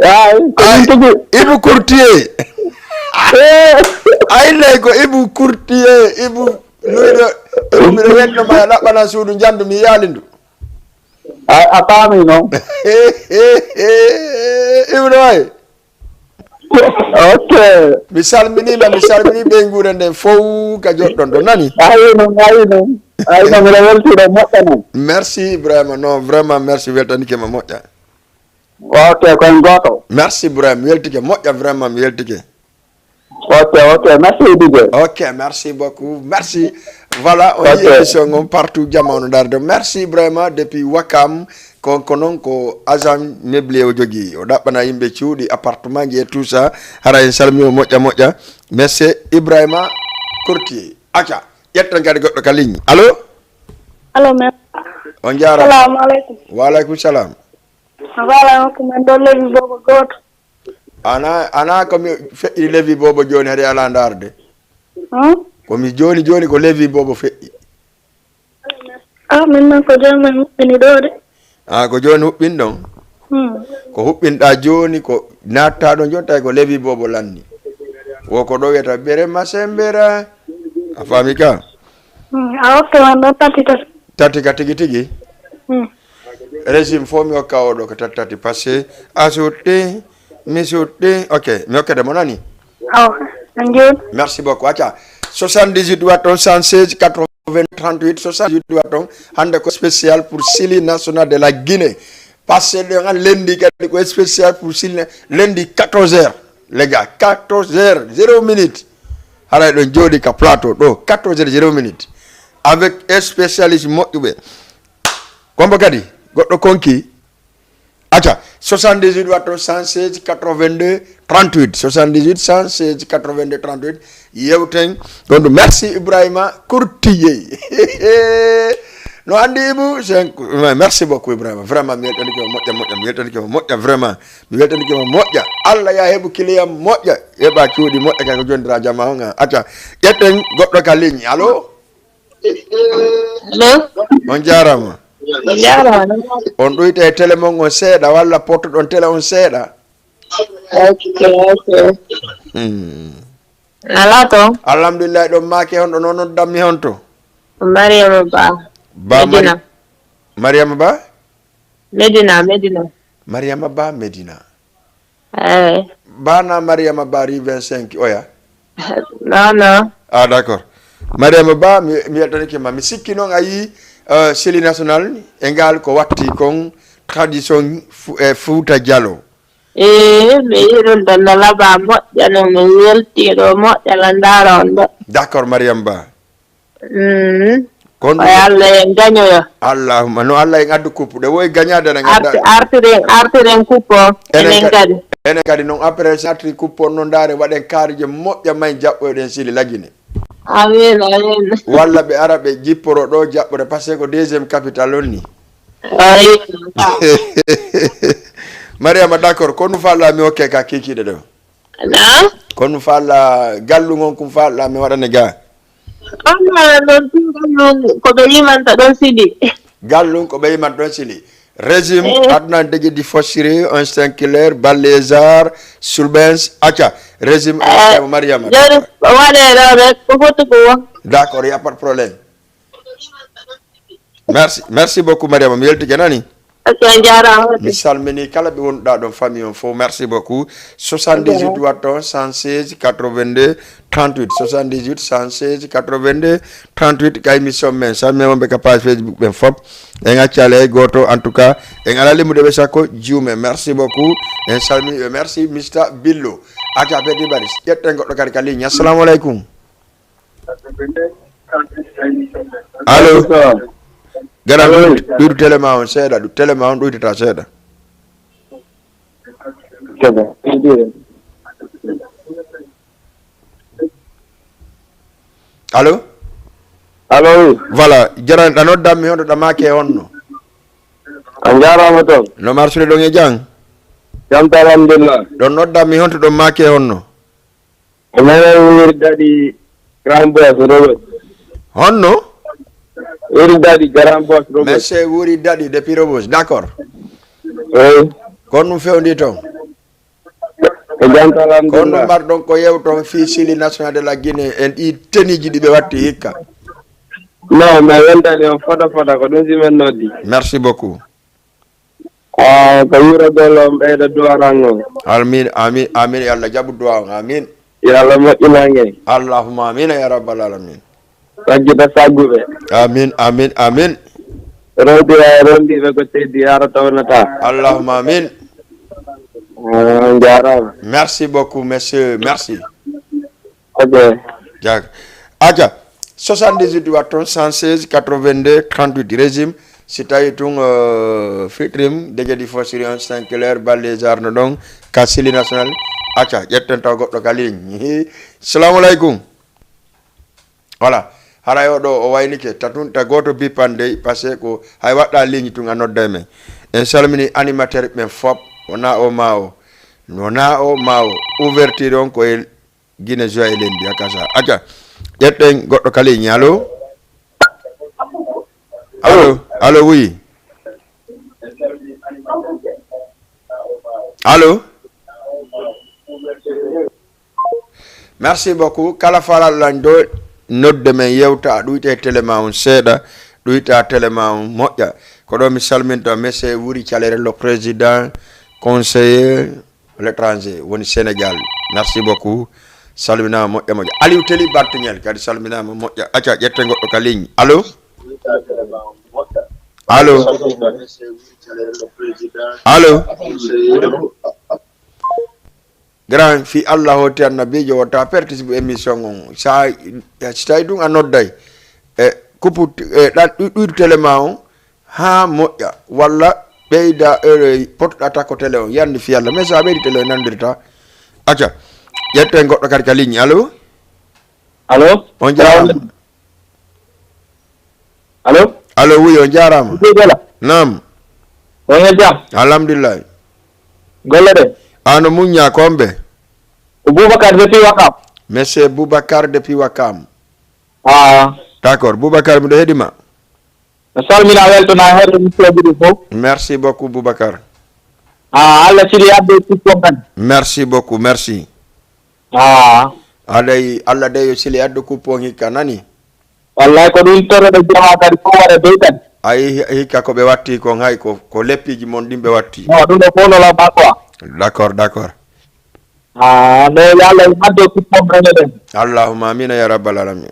Ay, ko min tigi. Ibu Courtier. Eh. Ay, nay ko Ibu Courtier, Ibu luyɗo, Ibu miɗo welno ma, laɓɓana suudu njandu, mi yaali ndu. A, a faami noon. Ibu no wayi? Ok. Mi salminiima, mi salminii ɓeynguure nden fow ka joɗɗon ɗo, nani? Ayi noon, ayi noon. Ayi noon, miɗo weltii ɗo moƴƴa noon. Merci Ibrahima, non, vraiment merci, weltanike ma moƴƴa. Ok, ko en gooto. Merci Ibrahima, mi weltike moƴƴa, vraiment mi weltike. Ok, ok, merci Didier. Ok, merci beaucoup, merci. Voilà, on Ok. Yii émission on partout, jama on darde. Merci Ibrahima depuis Wakam. Ko, ko noon ko agent meublé o jogii. O ɗaɓɓana yimɓe cuuɗi, appartement ji et tout ça. Hara en salmii o moƴƴa moƴƴa. Monsieur Ibrahima Courtier. Acca, ƴetten kadi goɗɗo ka ligne. Allo? Allo, merci. On jaaraama. Salamu aleykum. Wa aleykum salam. Voilà, ko men ɗo Levi Bobo gooto. Ana, ana ko mi feƴƴi Levi Bobo jooni, hari alaa ndaarde. Hmm? Ko mi jooni jooni ko Levi Bobo feƴƴi. Ah, min noon ko jooni min huɓɓini ɗo de. Ah, ko jooni huɓɓin ɗon? Hmm. Ko huɓɓinɗaa jooni ko naattaa ɗon jooni tawi ko Levi Bobo lanni. Wo ko ɗo wiyata bere masembera. A faami ka? Hmm, a hokke man ɗon tati tati. Tati ka tigi tigi? Hmm. Régime fof mi hokka oɗo ko tati tati, parce que a sutti, Mi suuɗi. Ok, mi hokkete mo nani. Oh, thank you. Merci beaucoup. Acca. Soixante-dix-huit watton, cent seize, quatre-vingts, trente-huit, soixante-dix-huit watton. Hannde ko spécial pour Sili National de la Guinée. Parce que ɗon an lundi kadi ko spécial pour Sili, lundi quatorze heures. Les gars, quatorze heures, zéro minute. Haray ɗon jooɗi ka plateau ɗo, quatorze heures, zéro minute. Avec spécialiste moƴƴuɓe. Kombo kadi, goɗɗo konki. Acca, soixante-dix-huit watton, cent seize, quatre-vingt-deux, trente-huit. Soixante-dix-huit, cent seize, quatre-vingt-deux, trente-huit. Yewten. Ɗon ɗum. Merci Ibrahima Courtier. No anndi Ibu, c'est un coup. Merci beaucoup Ibrahima. Vraiment, mi weltanike mo moƴƴa, moƴƴa. Mi weltanike mo moƴƴa, vraiment. Mi weltanike mo moƴƴa. Allah ya heɓu client moƴƴa. Heɓa cuuɗi moƴƴa, kay ko jondira jama on. Acca, ƴetten goɗɗo ka ligne. Allo? Allo? On jaaraama. On jaaraama. On ɗuyta e télé mon on seeɗa, walla pottoɗon télé on seeɗa? Ok, ok. Hmm. Alaa toon? Alhamdulillahi, ɗon maake honɗo, no noddammi honto? Mariama Ba. Ba Mari-, Medina. Mariama Ba? Medina, Medina. Mariama Ba Medina. Eey. Ba na Mariama Ba rue vingt-cinq oya? Non, non. Ah, d'accord. Mariama Ba, mi, mi weltanike ma. Mi sikki noon a yii, euh, Sili National e ngal ko watti kon tradition fu-, e Fuuta Jaloo. Eey, mi yii ɗum ɗon no laba moƴƴa, no mi weltii ɗo moƴƴa, la ndaara on ɗo. D'accord, Mariama Ba. Mm. Kono ko yo Allah en gañoyo. Allahumma, no Allah en addu kuppuɗe, woy gañaade na. Arti-, artiren, artiren kuppo, enen kadi. Enen kadi noon, après si artiri kuppo, no ndaare, waɗen kaarije moƴƴa, may jaɓɓoyɗen Sili Lagine. Amiin, amiin. Walla ɓe ara ɓe jipporo ɗo jaɓɓore, parce que ko deuxième capitale on ni. Amiin. Mariama, d'accord, ko no falla mi hokke ka kikiɗe ɗo? Na? Ko no falla gallun on, kun falla mi waɗane ga? Amma non tun gallun ko ɓe yimanta ɗon Sili. Gallun ko ɓe yimanta ɗon Sili. Régime, eh, Adnan Degedi Fosiri, un cinq killer, Ballézar, Sulbens, acca. Régime, eh, Mariama. Joni waɗe ɗo ɓe, ko foti ko won. D'accord, y a pas de problème. Merci, merci beaucoup, Mariama. Mi weltike nani. Ok, a jaaraama. Mi salmini kala ɓe wonduɗa ɗon, famille on fof. Merci beaucoup. Soixante-dix-huit watton, cent seize, quatre-vingt-deux, trente-huit. Soixante-dix-huit, cent seize, quatre-vingt-deux, trente-huit, ka émission men. Salmini wonɓe ka page Facebook ɓen fof. En accali hay gooto, en tout cas, en ala limude ɓe sakko juume. Merci beaucoup. En salmini ɓe. Merci, Mister Billo. Acca, Petit Baris. Ƴetten goɗɗo kadi ka ligne. Assalamu aleykum. Allo? Allo? Grand, allo? Ɗuytu, ɗuytu télé ma on seeɗa, ɗu-, télé ma on ɗuytata seeɗa. Seeɗa. Allo? Allo, oui. Voilà, jarani ɗa noddan mi honto ɗa maake honno? A jaaraama toon. No marsude ɗon e jam? Jam tan, alhamdulillah. Ɗon noddan mi honto ɗon maake honno? Menen wuri daɗi Grand Boss Rebeuss. Honno? Wuri daɗi Grand Boss Rebeuss. Monsieur wuri daɗi depuis Rebeuss, d'accord. Eey. Ko honɗum fewndi toon? Ko jam tan, alhamdulillah. Ko honɗum mbarɗon ko yewton fii Sili National de la Guinée, en ɗi teniiji ɗi ɓe watti hikka? Non, mais weltani on fota fota, ko ɗum si men noddi. Merci beaucoup. Ah, ko yuuragol on, ɓeyda duwaran on. Amin, amin, amin. Yo Allah jaɓu duwa on. Amin. Yo Allah moƴƴinan en. Allahumma amin ya rabbal alamin. Saggita sagguɓe. Amin, amin, amin. Rondiya e rondiɓe ko teddi yara tawnata. Allahumma amin. Ah, on jaaraama. Merci beaucoup, monsieur. Merci. Ok. Jaak. Aca, soixante-dix-huit watton, cent seize, quatre-vingt-deux, trente-huit, régime. Si tawi tun, euh, fitrim, degedi fo siri on cinq heures, balle zarno ɗon, ka Sili National. Aca, ƴetten taw goɗɗo ka ligne. Salamu aleykum. Voilà. Haray o ɗo o waynike. Ta tun, ta gooto bippan dey, parce que ko hay waɗɗa ligne tun a nodday men. En salmini animateur ɓen fop. Wona o ma o. Wona o ma o. Ouverture on ko e Guinée Joie e Lendi, a kasa. Aca. Ƴetten goɗɗo ka ligne. Allo? Allo? Allo, oui. Allo? Merci beaucoup. Kala falal lan do nodde men yewta, a ɗuyte télé ma on seeɗa, ɗuyta télé ma on moƴƴa. Ko ɗo mi salminta monsieur Wuri Calere, le président conseiller L'étranger woni Sénégal. Merci beaucoup. Salminaama moƴƴa moƴƴa. Aliou Teli Bartuñel kadi salminaama moƴƴa. Acca, ƴetten goɗɗo ka ligne. Allo? Allo? Allo? Grand, fii Allah hooti annabiijo, wota participe émission on. Sa, si tawi ɗum a nodday, e, kupu, e, ɗan, ɗu-, ɗuydu télé ma on, haa moƴƴa, walla ɓeyda, e, potoɗa takko télé on, yandi fii Allah. Mais sa ɓeydi télé on, nandirta. Acca, ƴetten goɗɗo kadi ka ligne. Allo? Allo? On jaaraama. Allo? Allo, oui, on jaaraama. Monsieur Bella. Naam. On e jam? Alhamdulillah. Golle ɗe? Ano muñña kombe? Ko Boubacar depuis Wakam. Monsieur Boubacar depuis Wakam. Ah. D'accord, Boubacar, miɗo heɗima. Mi salmina, weltana heɗo émission ji ɗi fof. Merci beaucoup, Boubacar. Ah, Allah sili adde coupon kan. Merci beaucoup, merci. Ah. Aɗay, Allah dey yo sili adde coupon hikka, nani? Wallahi ko ɗum toroɗo jama kadi ko waɗa dey kadi. Ayi, hi-, hikka ko ɓe watti kon, hay ko, ko leppiji mon ɗin ɓe watti. No, ɗum ɗo fof no law ba quoi. D'accord, d'accord. Ah, no yo Allah adde coupon kan ɗen. Allahumma amina ya rabbal alamin.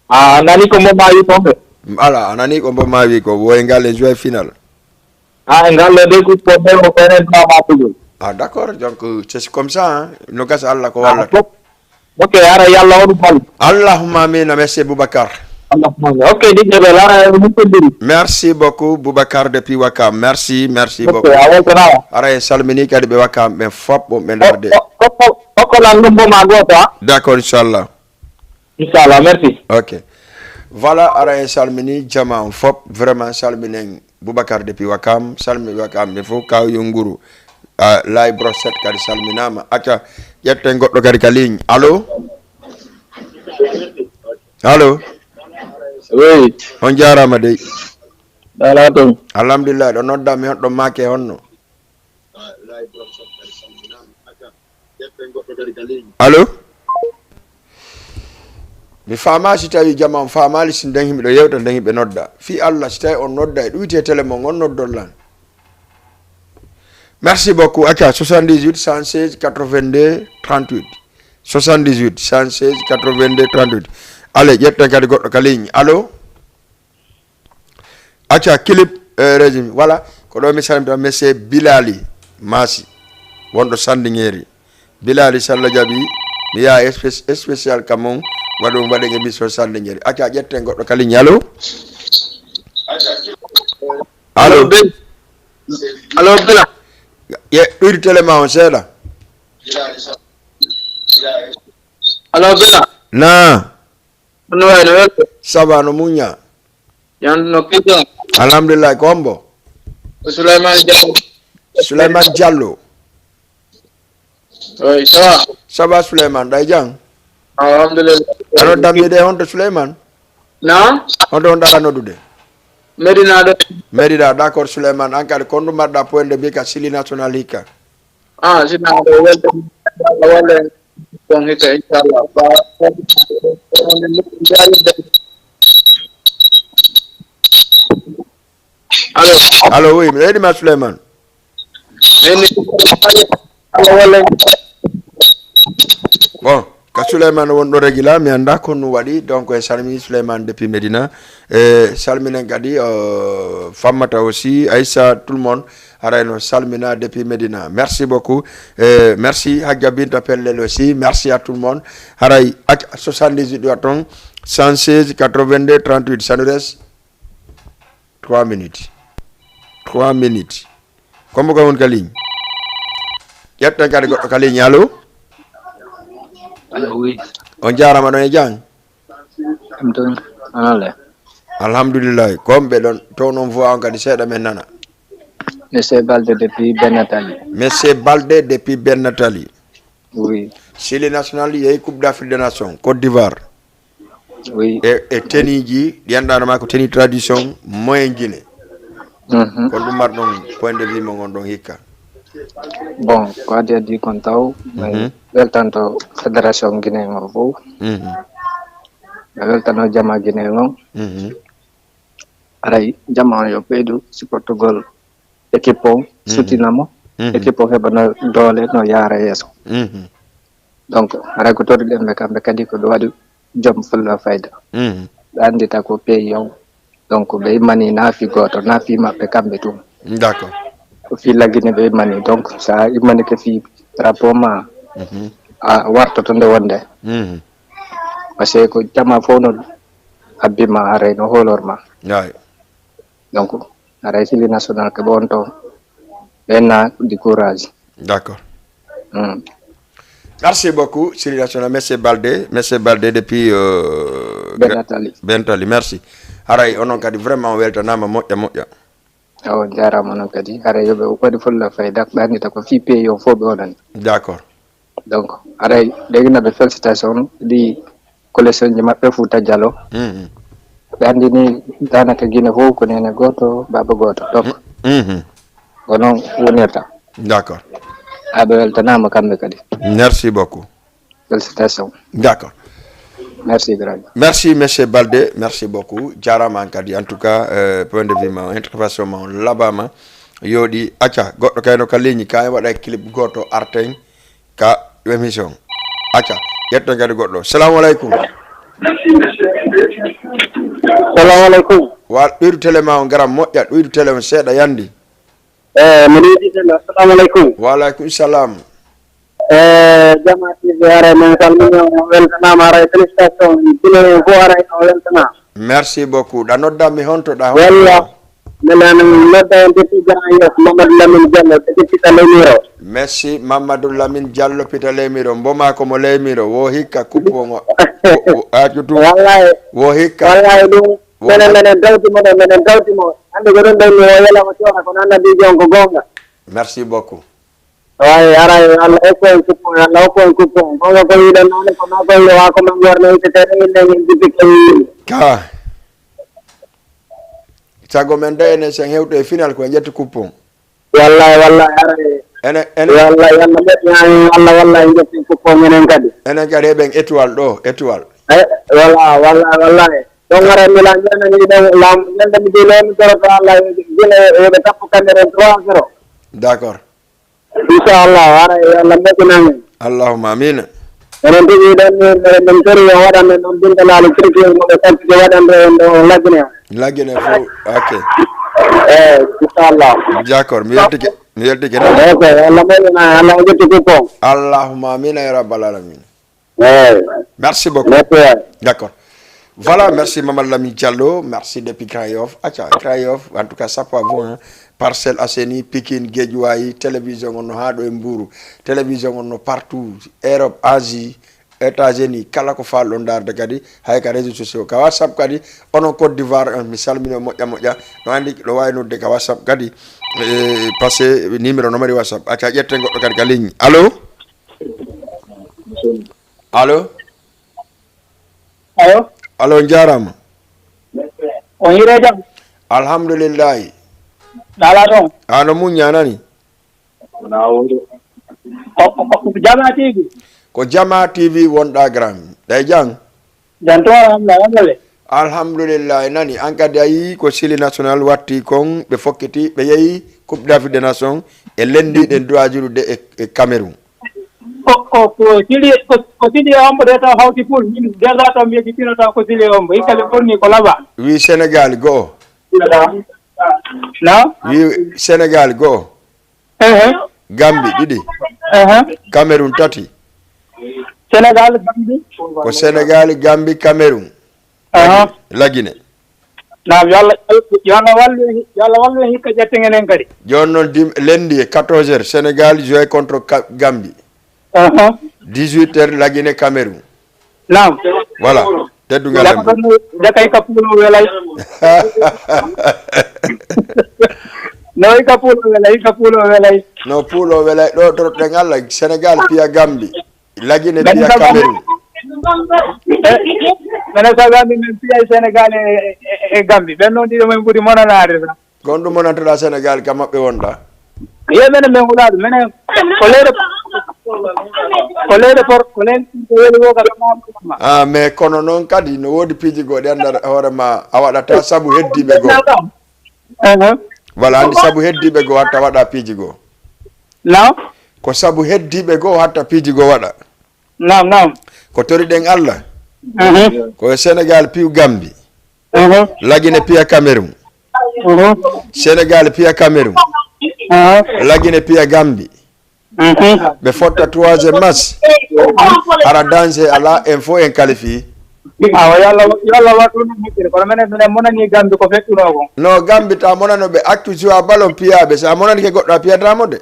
Ah, nani ko mo maayi kon ɓe? Ala, a nani ko mbo maawi ko woy ngal e joué final. Ah, ngal ɗo de ko ko de o konen ba ma tugo. Ah, d'accord, donc, euh, c'est comme ça, hein. No gasa Allah ko wallata. Ok, ara yalla on bal. Allahumma amin, merci Boubacar. Allahumma amin. Ok, di je be lara mukkundiri. Merci beaucoup Boubacar depuis Wakam. Merci, merci beaucoup. Ok, a weltanama. Ara en salmini kadi ɓe Wakam ɓen fop ɓe darde. Ko ko ko ko lan ɗum bo ma goto, ah? D'accord, inchallah. Inchallah, merci. Ok. Voilà, ara en salmini jama on fop. Vraiment, salminen Boubacar depuis Wakam. Salmi Wakam ɓe fof, kaw yo nguru. Ah, lay brochette kadi salminama. Acca, ƴetten goɗɗo kadi ka ligne. Allo? Allo? Oui. On jaarama dey. Dala toon. Alhamdulillah, ɗo nodda mi honɗo maake honno? Allo? Mi faama si tawi jama on faamaali, si nden himɓe ɗo yewta, nden himɓe nodda. Fii Allah, si tawi on nodda e ɗuyti e télé mon, on noddon lan. Merci beaucoup. Acca, soixante-dix-huit, cent seize, quatre-vingt-deux, trente-huit. Soixante-dix-huit, cent seize, quatre-vingt-deux, trente-huit. Allez, ƴetten kadi goɗɗo ka ligne. Allo? Acca, clip, eh, régime. Voilà, ko ɗo mi salmita monsieur Bilali Masi, wonɗo Sandingeri. Bilali, si Allah jaɓi, mi yaha spé-, spécial kam on, waɗum, waɗen émission Sandingeri. Acca, ƴetten goɗɗo ka ligne. Allo? Allo? Allo, Bel-, allo, Bela. Ye, ɗuydi télé ma on seeɗa. Allo, Bela. Na. Hono wayi no welɗo? Ça va, no muñña? Jam no kecco? Alhamdulillah, ko hombo? Ko Souleymane Diallo. Souleymane Diallo. Oui, ça va? Ça va, Souleymane, ɗay jam? Alhamdulillah. Ano dammi de, honto Souleymane? Na? Honto on ɗala noddude? Medina ɗo. Medina, d'accord, Souleymane. An kadi, kondu mbaɗɗa point de vue ka Sili National hikka? Ah, sina aɗa welta, walla kon hikka, inchallah. Ba, allo? Allo, oui, miɗo heɗima, Souleymane. Eni, walla. Bon, ka Souleymane wonɗo régula, mi annda ko no waɗi. Donc, en salmini Souleymane depuis Medina. E salminen kadi, euh, Fammata aussi, Aïssa, tout le monde. Haray no salmina depuis Medina. Merci beaucoup. Euh, merci Hadja Binta Pellel aussi. Merci à tout le monde. Haray, ac-, soixante-dix-huit waton, cent seize, quatre-vingt-deux, trente-huit. Ça nous reste trois minutes. Trois minutes. Kombo ko won ka ligne? Ƴetten kadi goɗɗo ka ligne. Allo? Allo, oui. On jaarama ɗon e jam? Ɗum toon, alhamdulillah. Alhamdulillah. Ko on ɓe ɗon, toon on voix on kadi seeɗa men nana. Monsieur Balde depuis Benatali. Monsieur Balde depuis Benatali. Oui. Sili National yehi Coupe d'Afrique des Nations, Côte d'Ivoire. Oui. E, e tenue ji, ɗi anndaano ma ko tenue tradition, moyen Guinée. Mhm. Ko ɗum marɗon point de vue mo ngon ɗon hikka. Bon, ko addi addi kon taw, mi Mhm. weltanto fédération Guinée ngo fof. Mhm. Mi weltano jama Guinée ngo. Mhm. Aray, jama on yo ɓeydu supportugol équipe on, Mhm. sutina mo. Mhm. Équipe o heɓa no doole, no yaara yeeso. Mhm. Donc, haray ko torriɗen ɓe kamɓe kadi ko ɓe waɗi joom fulla fayda. Mhm. Ɓe anndita ko pays on. Donc, ɓe immani naafi gooto, naafi maɓɓe kamɓe tun. D'accord. Ko fii Lagine ɓe immani. Donc, so a immani ke fii drapeau ma, mhm, a wartoto nde wonde. Mhm. Parce que ko jama fof no habbi ma, haray no hoolor ma. Yaay. Donc, haray Sili National ke ɓe on to. Ɓen na di courage. D'accord. Mm. Merci beaucoup, Sili National. Monsieur Balde, Monsieur Balde depuis, euh, Benatali. Benatali, merci. Haray, onon kadi vraiment weltanama moƴƴa, moƴƴa. Awa, jarama onon kadi. Haray, yoɓe waɗi fulla fayda, ɓe anndita ko fii pays o fof ɓe wonani. D'accord. Donc, haray, ɗegina ɓe félicitation, ɗi collection ji maɓɓe Fouta Diallo. Mhm. Ɓe anndi ni danaka Guinée fof ko nene gooto, baaba gooto. Donc, mhm, ko noon wonirta. D'accord. Aɓe weltanama kamɓe kadi. Merci beaucoup. Félicitations. D'accord. Merci, grand. Merci, Monsieur Balde. Merci beaucoup. Jarama an kadi. En tout cas, euh, point de vue ma, intervention ma, on labama. Yooɗi, acca, goɗɗo kayno ka ligne, ka en waɗa clip gooto arten ka émission. Acca, ƴetten kadi goɗɗo. Salamu aleykum. Salamu aleykum. Wa, ɗuydu télé ma on garam moƴƴa, ɗuydu télé on seeɗa yandi. Eh, mi ɗuydi télé. Assalamu aleykum. Wa aleykum salam. Eh, Jama T V, haray men salmini on, on weltanama, haray félicitation. Guinée fof haray on weltanama. Merci beaucoup. Ɗa noddanmi honto ɗa honto? Walla, mbeɗa nodda on depuis Grand Yoff, Mamadou Lamine Diallo, depuis Pita Lemiro. Merci, Mamadou Lamine Diallo, Pita Lemiro. Mboma ko mo Lemiro. Wo hikka kuppo ngo. Wo, wo, a, tutu. Wallahi. Wo hikka. Wallahi ɗum. Wo menen, hikka. Menen tawti mo ɗo, menen tawti mo. Hannde ko ɗum ɗo mi o yela mo cooda, kono annabiijo on ko goonga. Merci beaucoup. Waay, haray, yo Allah hokku en kuppo, yo Allah hokku en kuppo. Gonga ko wiɗen noon, ko ma ko wiɗo, wa ko man warno wiɗde tere, inde en jippi ko wiɗi. Ka. Sago men de, enen sen hewto e final ko en ƴetti kuppo. Wallahi, wallahi, haray. Enen, enen. Wallahi, Allah moƴƴi, Allah, wallahi, en ƴetti kuppo menen kadi. Enen kadi heɓen étoile ɗo, étoile. Eh, wallahi, wallahi, wallahi. Donc, haray mi la, ñande mi ɗon, la, ñande mi ɗon, mi toro to Allah, gila, e ɓe tappo Cameroun trois zéro. D'accord. Inchallah, haray yo Allah moƴƴinan en. Allahumma amin. Enen tigi ɗon ni, eɗen tori yo waɗan en ɗon bindanaali kirkiri mo ɓe saltike waɗande en ɗo Lagine. Lagine fof, ok. Eh, inchallah. D'accord, mi weltike, mi weltike. Ok, yo Allah moƴƴinan en, Allah ƴetti kuppo. Allahumma amin ya rabbal alamin. Merci beaucoup. Merci. D'accord. Voilà, merci Mamadou Lamine Diallo, merci depuis Grand Yoff. Acca, Grand Yoff, en tout cas, chapeau à vous, hein. Parcelles Assainies, Pikine, Guédiawaye, télévision on no haa ɗo e Mbourou. Télévision on no partout, Europe, Asie, États-Unis, kala ko faalɗon ndaarde kadi, hay ka réseaux sociaux. Ka WhatsApp kadi, onon Côte d'Ivoire, eh, mi salmini on moƴƴa moƴƴa. No anndi, no waawi nodde ka WhatsApp kadi, eh, parce que numéro no mari WhatsApp. Acca, ƴetten goɗɗo kadi ka ligne. Allo? Allo? Allo? Allo, on jaaraama. On hiire jam? Alhamdulillahi. Ɗa alaa toon? A no muññaa nani? Ko, ko, ko Jama T V? Ko Jama T V wonɗaa, grand. Ɗay jam? Jam toon, alhamdulillah, alhamdulillah. Alhamdulillah, nani, an kadi a yii ko Sili National watti kon, ɓe fokkiti, ɓe yehi Coupe d'Afrique des Nations, e lenndiiɗen duwajurude e, e Cameroun. Ko, ko, ko Sili, ko, ko Sili e hombo de taw hawti pool, min déjà taw mi yejjitino taw ko Sili e hombo, hikka ɓe ɓorni ko laba. Wi Sénégal go'o. Na? Wi Sénégal go'o. Ehe. Gambi ɗiɗi. Ehe. Cameroun tati. Sénégal, Gambi. Ko Sénégal, Gambi, Cameroun. Aha. Lagine. Naam, yo Allah, yo Allah wallu en, yo Allah wallu en hikka ƴetten enen kadi. Jooni noon dim-, lundi e quatorze heures, Sénégal joue contre Ka-, Gambie. Aha. Dix-huit heures, Lagine, Cameroun. Naam. Voilà. Teddungal en. Jaka, jaka hikka puulo welay. No hikka puulo welay, hikka puulo welay. No puulo welay. Ɗo toroɗen Allah, Sénégal piya Gambie. Lagine piya Cameroun. Eh, menen sagaɓe men piya e Sénégal e, e, e Gambie. Ɓen noon ɗiɗo men ɓuri monanaade tan. Ko honɗum monantoɗaa Sénégal ka maɓɓe wonɗaa? Ye menen men hulaaɓe, menen ko leyɗe, ko leyɗe por-, ko leyɗe ko weli wo ka kama. Ah, mais kono noon kadi no woodi piiji goo ɗi anndaa hoore ma a waɗata sabu heddiiɓe goo. Ehe. Voilà, anndi sabu heddiiɓe goo hatta waɗa piiji goo. Naam. Ko sabu heddiiɓe goo hatta piiji goo waɗa. Naam, naam. Ko toriɗen Allah. Mhm. Ko e Sénégal piyu Gambi. Mhm. Lagine piya Cameroun. Mhm. Sénégal piya Cameroun. Aha. Lagine piya Gambi. Mhm. Ɓe fotta troisième match. Hara danger alaa, en fof en qualifie. Awa, yo Allah, yo Allah waɗ ɗum moƴƴere. Kono menen, minen monani Gambi ko feƴƴunoo ko. No Gambi ta monano ɓe accu joua ballon piyaɓe. Sa monani ke goɗɗo a piyata mo de.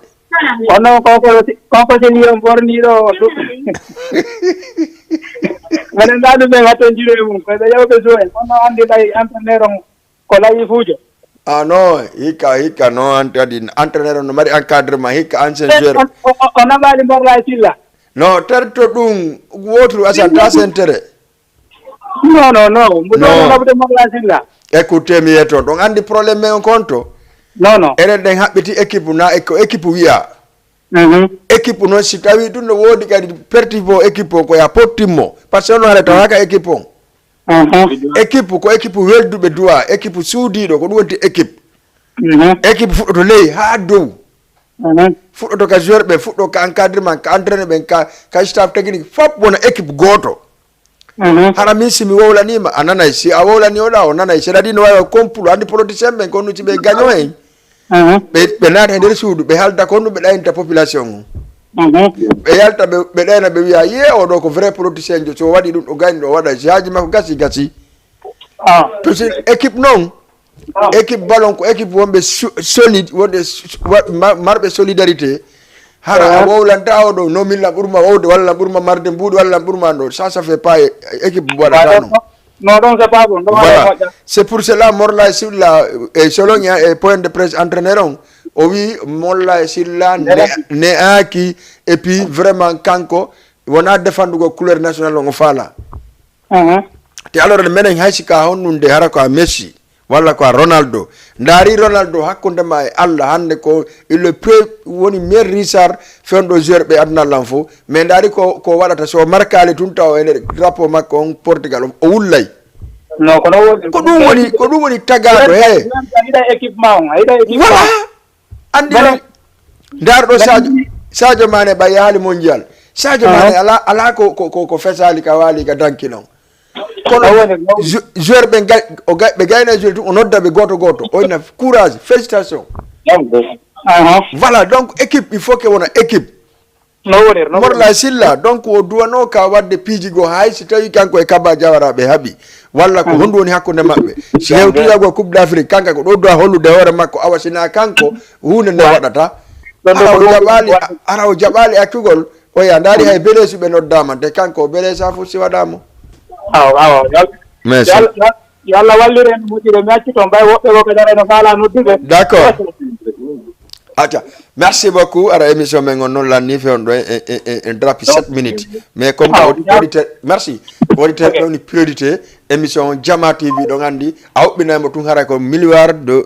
Kono ko, ko, ko, ko seni yo borniɗo o ɗum. Menen nda ɗum ɓe gatton jiro e mum. Koye ɓe yewɓe joue. Kono andi lay entraîneur on ko layifuujo. Ah non, hikka, hikka non, an kadi entraîneur no mari encadrement, hikka ancien joueur. O, o, o naɓali Morlaye Sylla. No terto ɗum wotru asan ta sentere. Non, non, non. Mbo Non. Ɗon naɓude Morlaye Sylla. Écoutez mi yetto, ɗon andi problème men on konto. Non, non. Enen ɗen haɓɓiti équipe na e ko équipe wiya. Mhm. Équipe noon si tawi ɗum no woodi kadi perti mo équipe on ko ya pottimmo. Par ce que on haɗa tawaka équipe on. Aha. Équipe ko équipe welduɓe duwa, équipe suudiiɗo ko ɗum wonti équipe. Mhm. Équipe fuɗɗoto ley haa dow. Mhm. Fuɗɗoto ka joueur ɓen, fuɗɗo ka encadrement, ka entraîneur ɓen, ka, ka staff technique, fop wona équipe gooto. Mhm. Hara min si mi wowlaniima, a nanay. Si a wowlani oɗa, o nanay. C'est-à-dire no wawi complot, andi politicien ɓen, ko nuti ɓe gaño en. Mhm. Ɓe, ɓe naata e nder suudu, ɓe halda ko ɗum ɓe ɗaynta population o. Mhm. Ɓe yalta, ɓe, ɓe ɗayna, ɓe wiya, ye oɗo ko vrai politicien jo, so waɗi ɗum, o gayni ɗo waɗa, si haaji makko gasi, gasi. Ah. To si équipe noon, équipe ballon ko équipe wonɓe su- solide, wonɓe su- wa- ma- marɓe solidarité. Hara a Ah. wowlanta oɗo, no min lan ɓurma wowde, walla lan ɓurma marde mbuuɗi, walla lan ɓurma ɗo. Ça, ça fait pas é- équipe waɗata noon. Non, non, c'est pas bon. Ɗum haɗa Voilà. moƴƴa. C'est pour cela, Morlaye Sylla, e selon e point de presse entraîneur on, o wi Morlaye Sylla ne, ne'aaki, et puis vraiment kanko wona défendugol couleur nationale on o faala. Mhm. Te alors menen hay si ka honnunde hara ko a Messi, walla ko a Ronaldo. Ndaari Ronaldo hakkunde ma e Allah hannde ko il le pre woni meilleur richard fewndo joueur ɓe aduna lan fof. Mais ndaari ko, ko waɗata so markaali tun taw e nder drapeau makko on Portugal o, o wullay. Non, ko non woni. Ko ɗum woni, ko ɗum woni tagaaɗo he. Yiɗa équipe ma on, yiɗa équipe ma Voilà. on. Andi Mene- non. Ndaar ɗo Mene- Sadio, Sadio Mané ɓay yaali mondial. Sadio Aha. Mané ala, ala ko, ko, ko, ko fesali ka waali ka danki non. Kono Ɗo woni, ɗo- jou- joueur ɓe gay, o gay, ɓe gayna joueur tun o nodda ɓe goto goto. O ina courage, félicitations. Aha. Voilà, donc équipe, il faut que wona équipe. No woni, no woni. Morlaye Sylla, donc o duwano ka wadde piiji go hay si tawi kanko e Kaba Jawara ɓe haɓi. Walla ko honɗum woni hakkunde maɓɓe. Si hewtoyago Coupe d'Afrique, kanka ko ɗo duwa hollude hoore makko, awa sina kanko, hunde nde waɗata. Ɗon ɗo Ara ko o ɗum jaɓali, waɗi. Ara o jaɓali accugol, oya ndaari hay belesu ɓe noddama, te kanko belesa fof si waɗamo. Awa, awa. Yal-, Mais yal-, yal-, yo Allah wallire en moƴƴude, mi acci toon, mbay woɓɓe ko kadi ara eno faala noddude. D'accord. Acca, merci beaucoup. Ara émission men on noon lanni fewndo en, en, en, en, en drapi sept minutes. Mais comme ko Ah, audi- auditeur, merci. Ko auditeur Ok. Ɗon ni priorité émission Jama T V ɗon andi. A huɓɓinaymo tun hara ko milliard de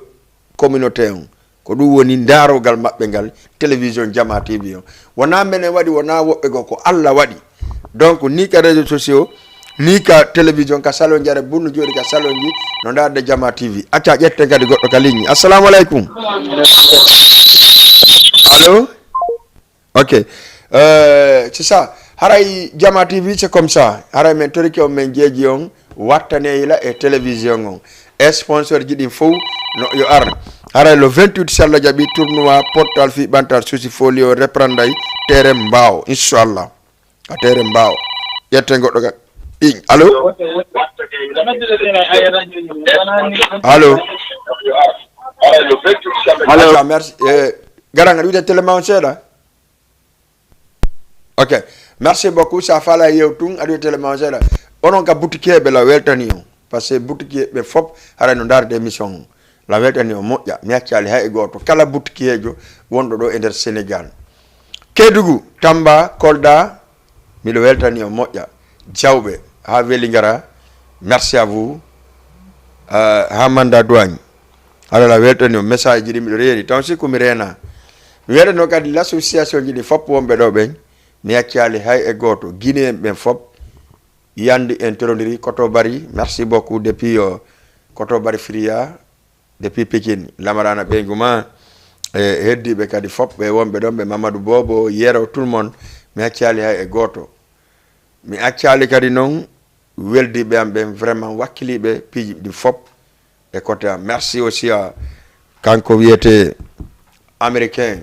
communauté on. Ko ɗum woni ndarogal maɓɓe ngal télévision Jama T V on. Wona menen waɗi, wona woɓɓe goo, ko Allah waɗi. Donc ni ka réseaux sociaux, ni ka télévision, ka salon jare bunno jooɗi ka salon ji, no ndarde Jama T V. Acca ƴetten kadi goɗɗo ka ligne. Assalamu aleykum. Allô? Ok. Euh, c'est ça. Haray Jama T V, c'est comme ça. Haray men torike on, men jeeji on, wattane yila e télévision on. E sponsor ji ɗin fof, no, yo ar. Haray le vingt-huit, si Allah jaɓi, tournoi portal fi ɓantal susi folio repranday terrain Mbao, inchallah. A terrain Mbao. Ƴetten goɗɗo ka. In. Allô? Allô? Allô? Acca, merci. Eh, garanga, ɗum wiyete télé ma on seeɗa. Ok. Merci beaucoup. Sa fala yew tun, aɗa wiyete télé ma on seeɗa. Onon ka boutique ɓe la weltani on. Parce que boutique ɓe fop, haray no ndarde émission on. La weltani on moƴƴa. Mi accali hay e gooto. Kala boutique jo wonɗo ɗo e nder Sénégal. Kédougou, Tamba, Kolda, miɗo weltani on moƴƴa. Jawɓe, ha Vélingara, merci à vous. Euh, ha Manda Douane. Alala weltani on message ji ɗi miɗo reeni. Taw sikku mi reena. Mi weltano kadi l'association ji ɗi fop wonɓe ɗo ɓen. Mi accali hay e gooto. Guinéen ɓen fop. Yandi en torodiri Koto Bari. Merci beaucoup depuis, euh, Koto Bari Fria. Depuis Pikine. Lamarana ɓeygu ma. E heddiiɓe kadi fof, ɓe wonɓe ɗon, ɓe Mamadou Bobo, Yero, tout le monde, mi accaali hay e gooto. Mi accaali kadi noon weldiiɓe am ɓen, vraiment wakkiliiɓe piiji ɗi fof e côté am. Merci aussi à kanko wiyetee Américain,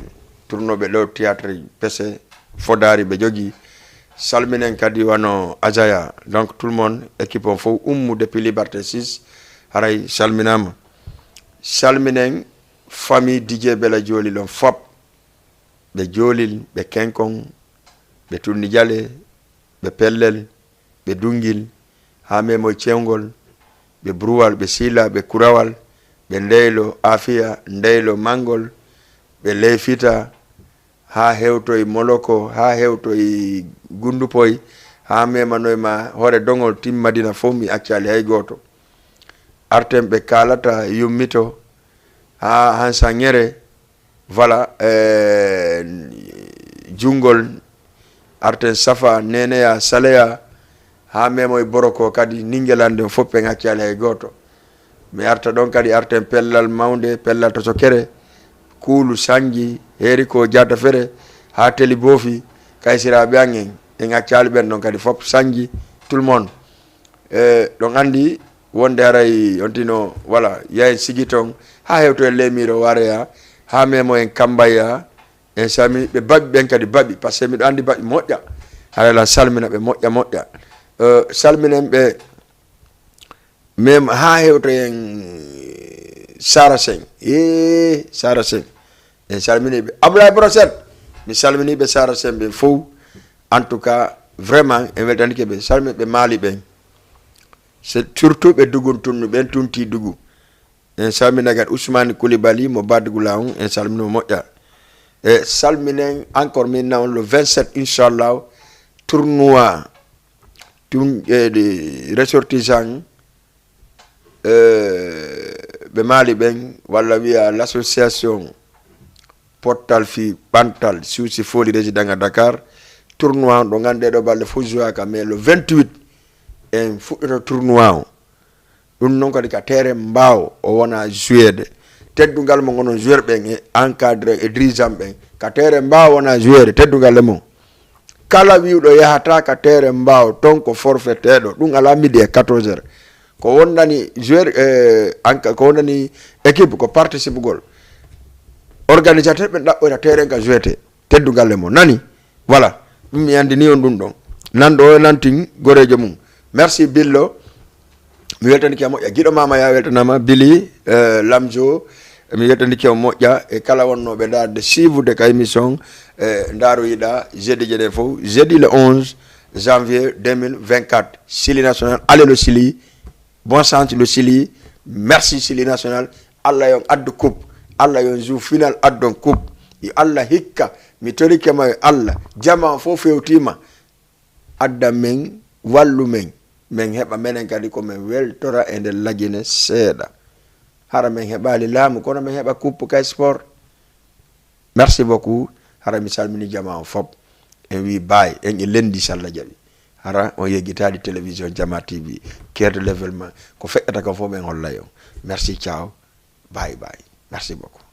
tournooɓe ɗo théâtre Pese, Fodaari ɓe jogii. Salminen kadi wano Azaya. Donc tout le monde, équipe on fof, Ummu depuis Liberté six, haray salminaama. Salminen famille D J Bela Joolil on fof. Ɓe Joolil, ɓe Kenkon, ɓe Tunni Jale, ɓe Pellel, ɓe Dungil, haa memoy Cewngol, ɓe Bruwal, ɓe Sila, ɓe Kurawal, ɓe Ndeylo, Afiya, Ndeylo Mangol, ɓe Leyfita, haa hewtoy Moloko, haa hewtoy Gundupoy, haa memanoy ma hoore Dongol, Timmadina fof, mi accaali hay gooto. Arten ɓe kaalata yummito, haa Hansaŋŋere, voilà, eh, Junngol, arten Safa, Neneya, Saleya, haa memoy Boroko kadi, Ningelande, fof ɓe accaali hay gooto. Mi arta ɗon kadi, arten Pellal Mawnde, Pellal Tosokere, Kuulu Sannji, Heeri ko Jaata Fere, haa Teli Boofi, kaysiraaɓe an en, en accaali ɓen ɗon kadi fof, Sannji, tout le monde. E, ɗon anndi wonde haray on tino, voilà, yahen sigi toon, haa hewto e Leemiiro Wareya, haa memo en Kambayya, en sami ɓe baɓi ɓen kadi baɓi, par ce que miɗo anndi baɓi moƴƴa. Haray la salmina ɓe moƴƴa, moƴƴa. E, salminen ɓe, même haa hewto en Sara Sen. E, Sara Sen. En salmini ɓe. Ablaye Broset, mi salmini ɓe Sara Sen ɓen fof. En tout cas, vraiment, en weltanike ɓe. Salmini ɓe Mali ɓen. C'est surtout ɓe Dugun Tunnu ɓen, Tunti Dugu. En salmina kadi Ousmane Koulibaly mo Badgula on, en salmino moƴƴa. E salminen encore min na on le vingt-sept, inchallah, tournoi tun, e, ɗi ressortissant, e, ɓe Mali ɓen, walla wiya l'association Pottal fii Ɓantal Suusi Fooli Résident à Dakar, tournoi on ɗo ngannduɗaa ɗo balɗe fof jouaka, mais le vingt-huit en fuɗɗoto tournoi on. Ɗum noon kadi ka terrain Mbaaw o wona jouede. Teddungal mo ngonon joueur ɓen e encadré e dirigeant ɓen. Ka terrain Mbaaw wona jouede, teddungal e mon. Kala wi'uɗo yahata ka terrain Mbaaw ton ko forfaiteeɗo. Ɗum alaa midi e quatorze heures. Ko wondani joueur, eh, anka, ko wondani équipe ko participugol. Organisateur ɓen ɗaɓɓoyta terrain ka jouete. Teddungal e mon. Nani? Voilà. Ɗum mi andini on ɗum ɗon. Nanɗo o nantin goreejo mum. Merci Billo. Mi weltanike moƴƴa. Giɗo mama ya weltanama. Bili, eh, Lamzo. Mi weltanike on moƴƴa. E kala wonnooɓe ndaarde, suivude ka émission, eh, ndaaroyiɗa jeudi jeɗen fof. Jeudi le onze janvier deux mille vingt-quatre. Sili National. Allez le Sili. Bon sens le Sili. Merci Sili National. Allah yon addu coupe. Allah yon jour final addon coupe. Yo Allah hikka. Mi torike ma yo Allah. Jama on fof fewtima. Adda men, wallu men. Men heɓa menen kadi ko men weltora e nder lajine seeɗa. Hara men heɓali laamu, kono men heɓa coupe kay sport. Merci beaucoup. Hara mi salmini jama on fop. En wi baay, en e lendi salla jaɓi. Hara on yeggitali télévision Jama T V. Cœur de l'événement. Ko feƴƴata ko fof men hollay on. Merci, ciao. Bye bye. Merci beaucoup.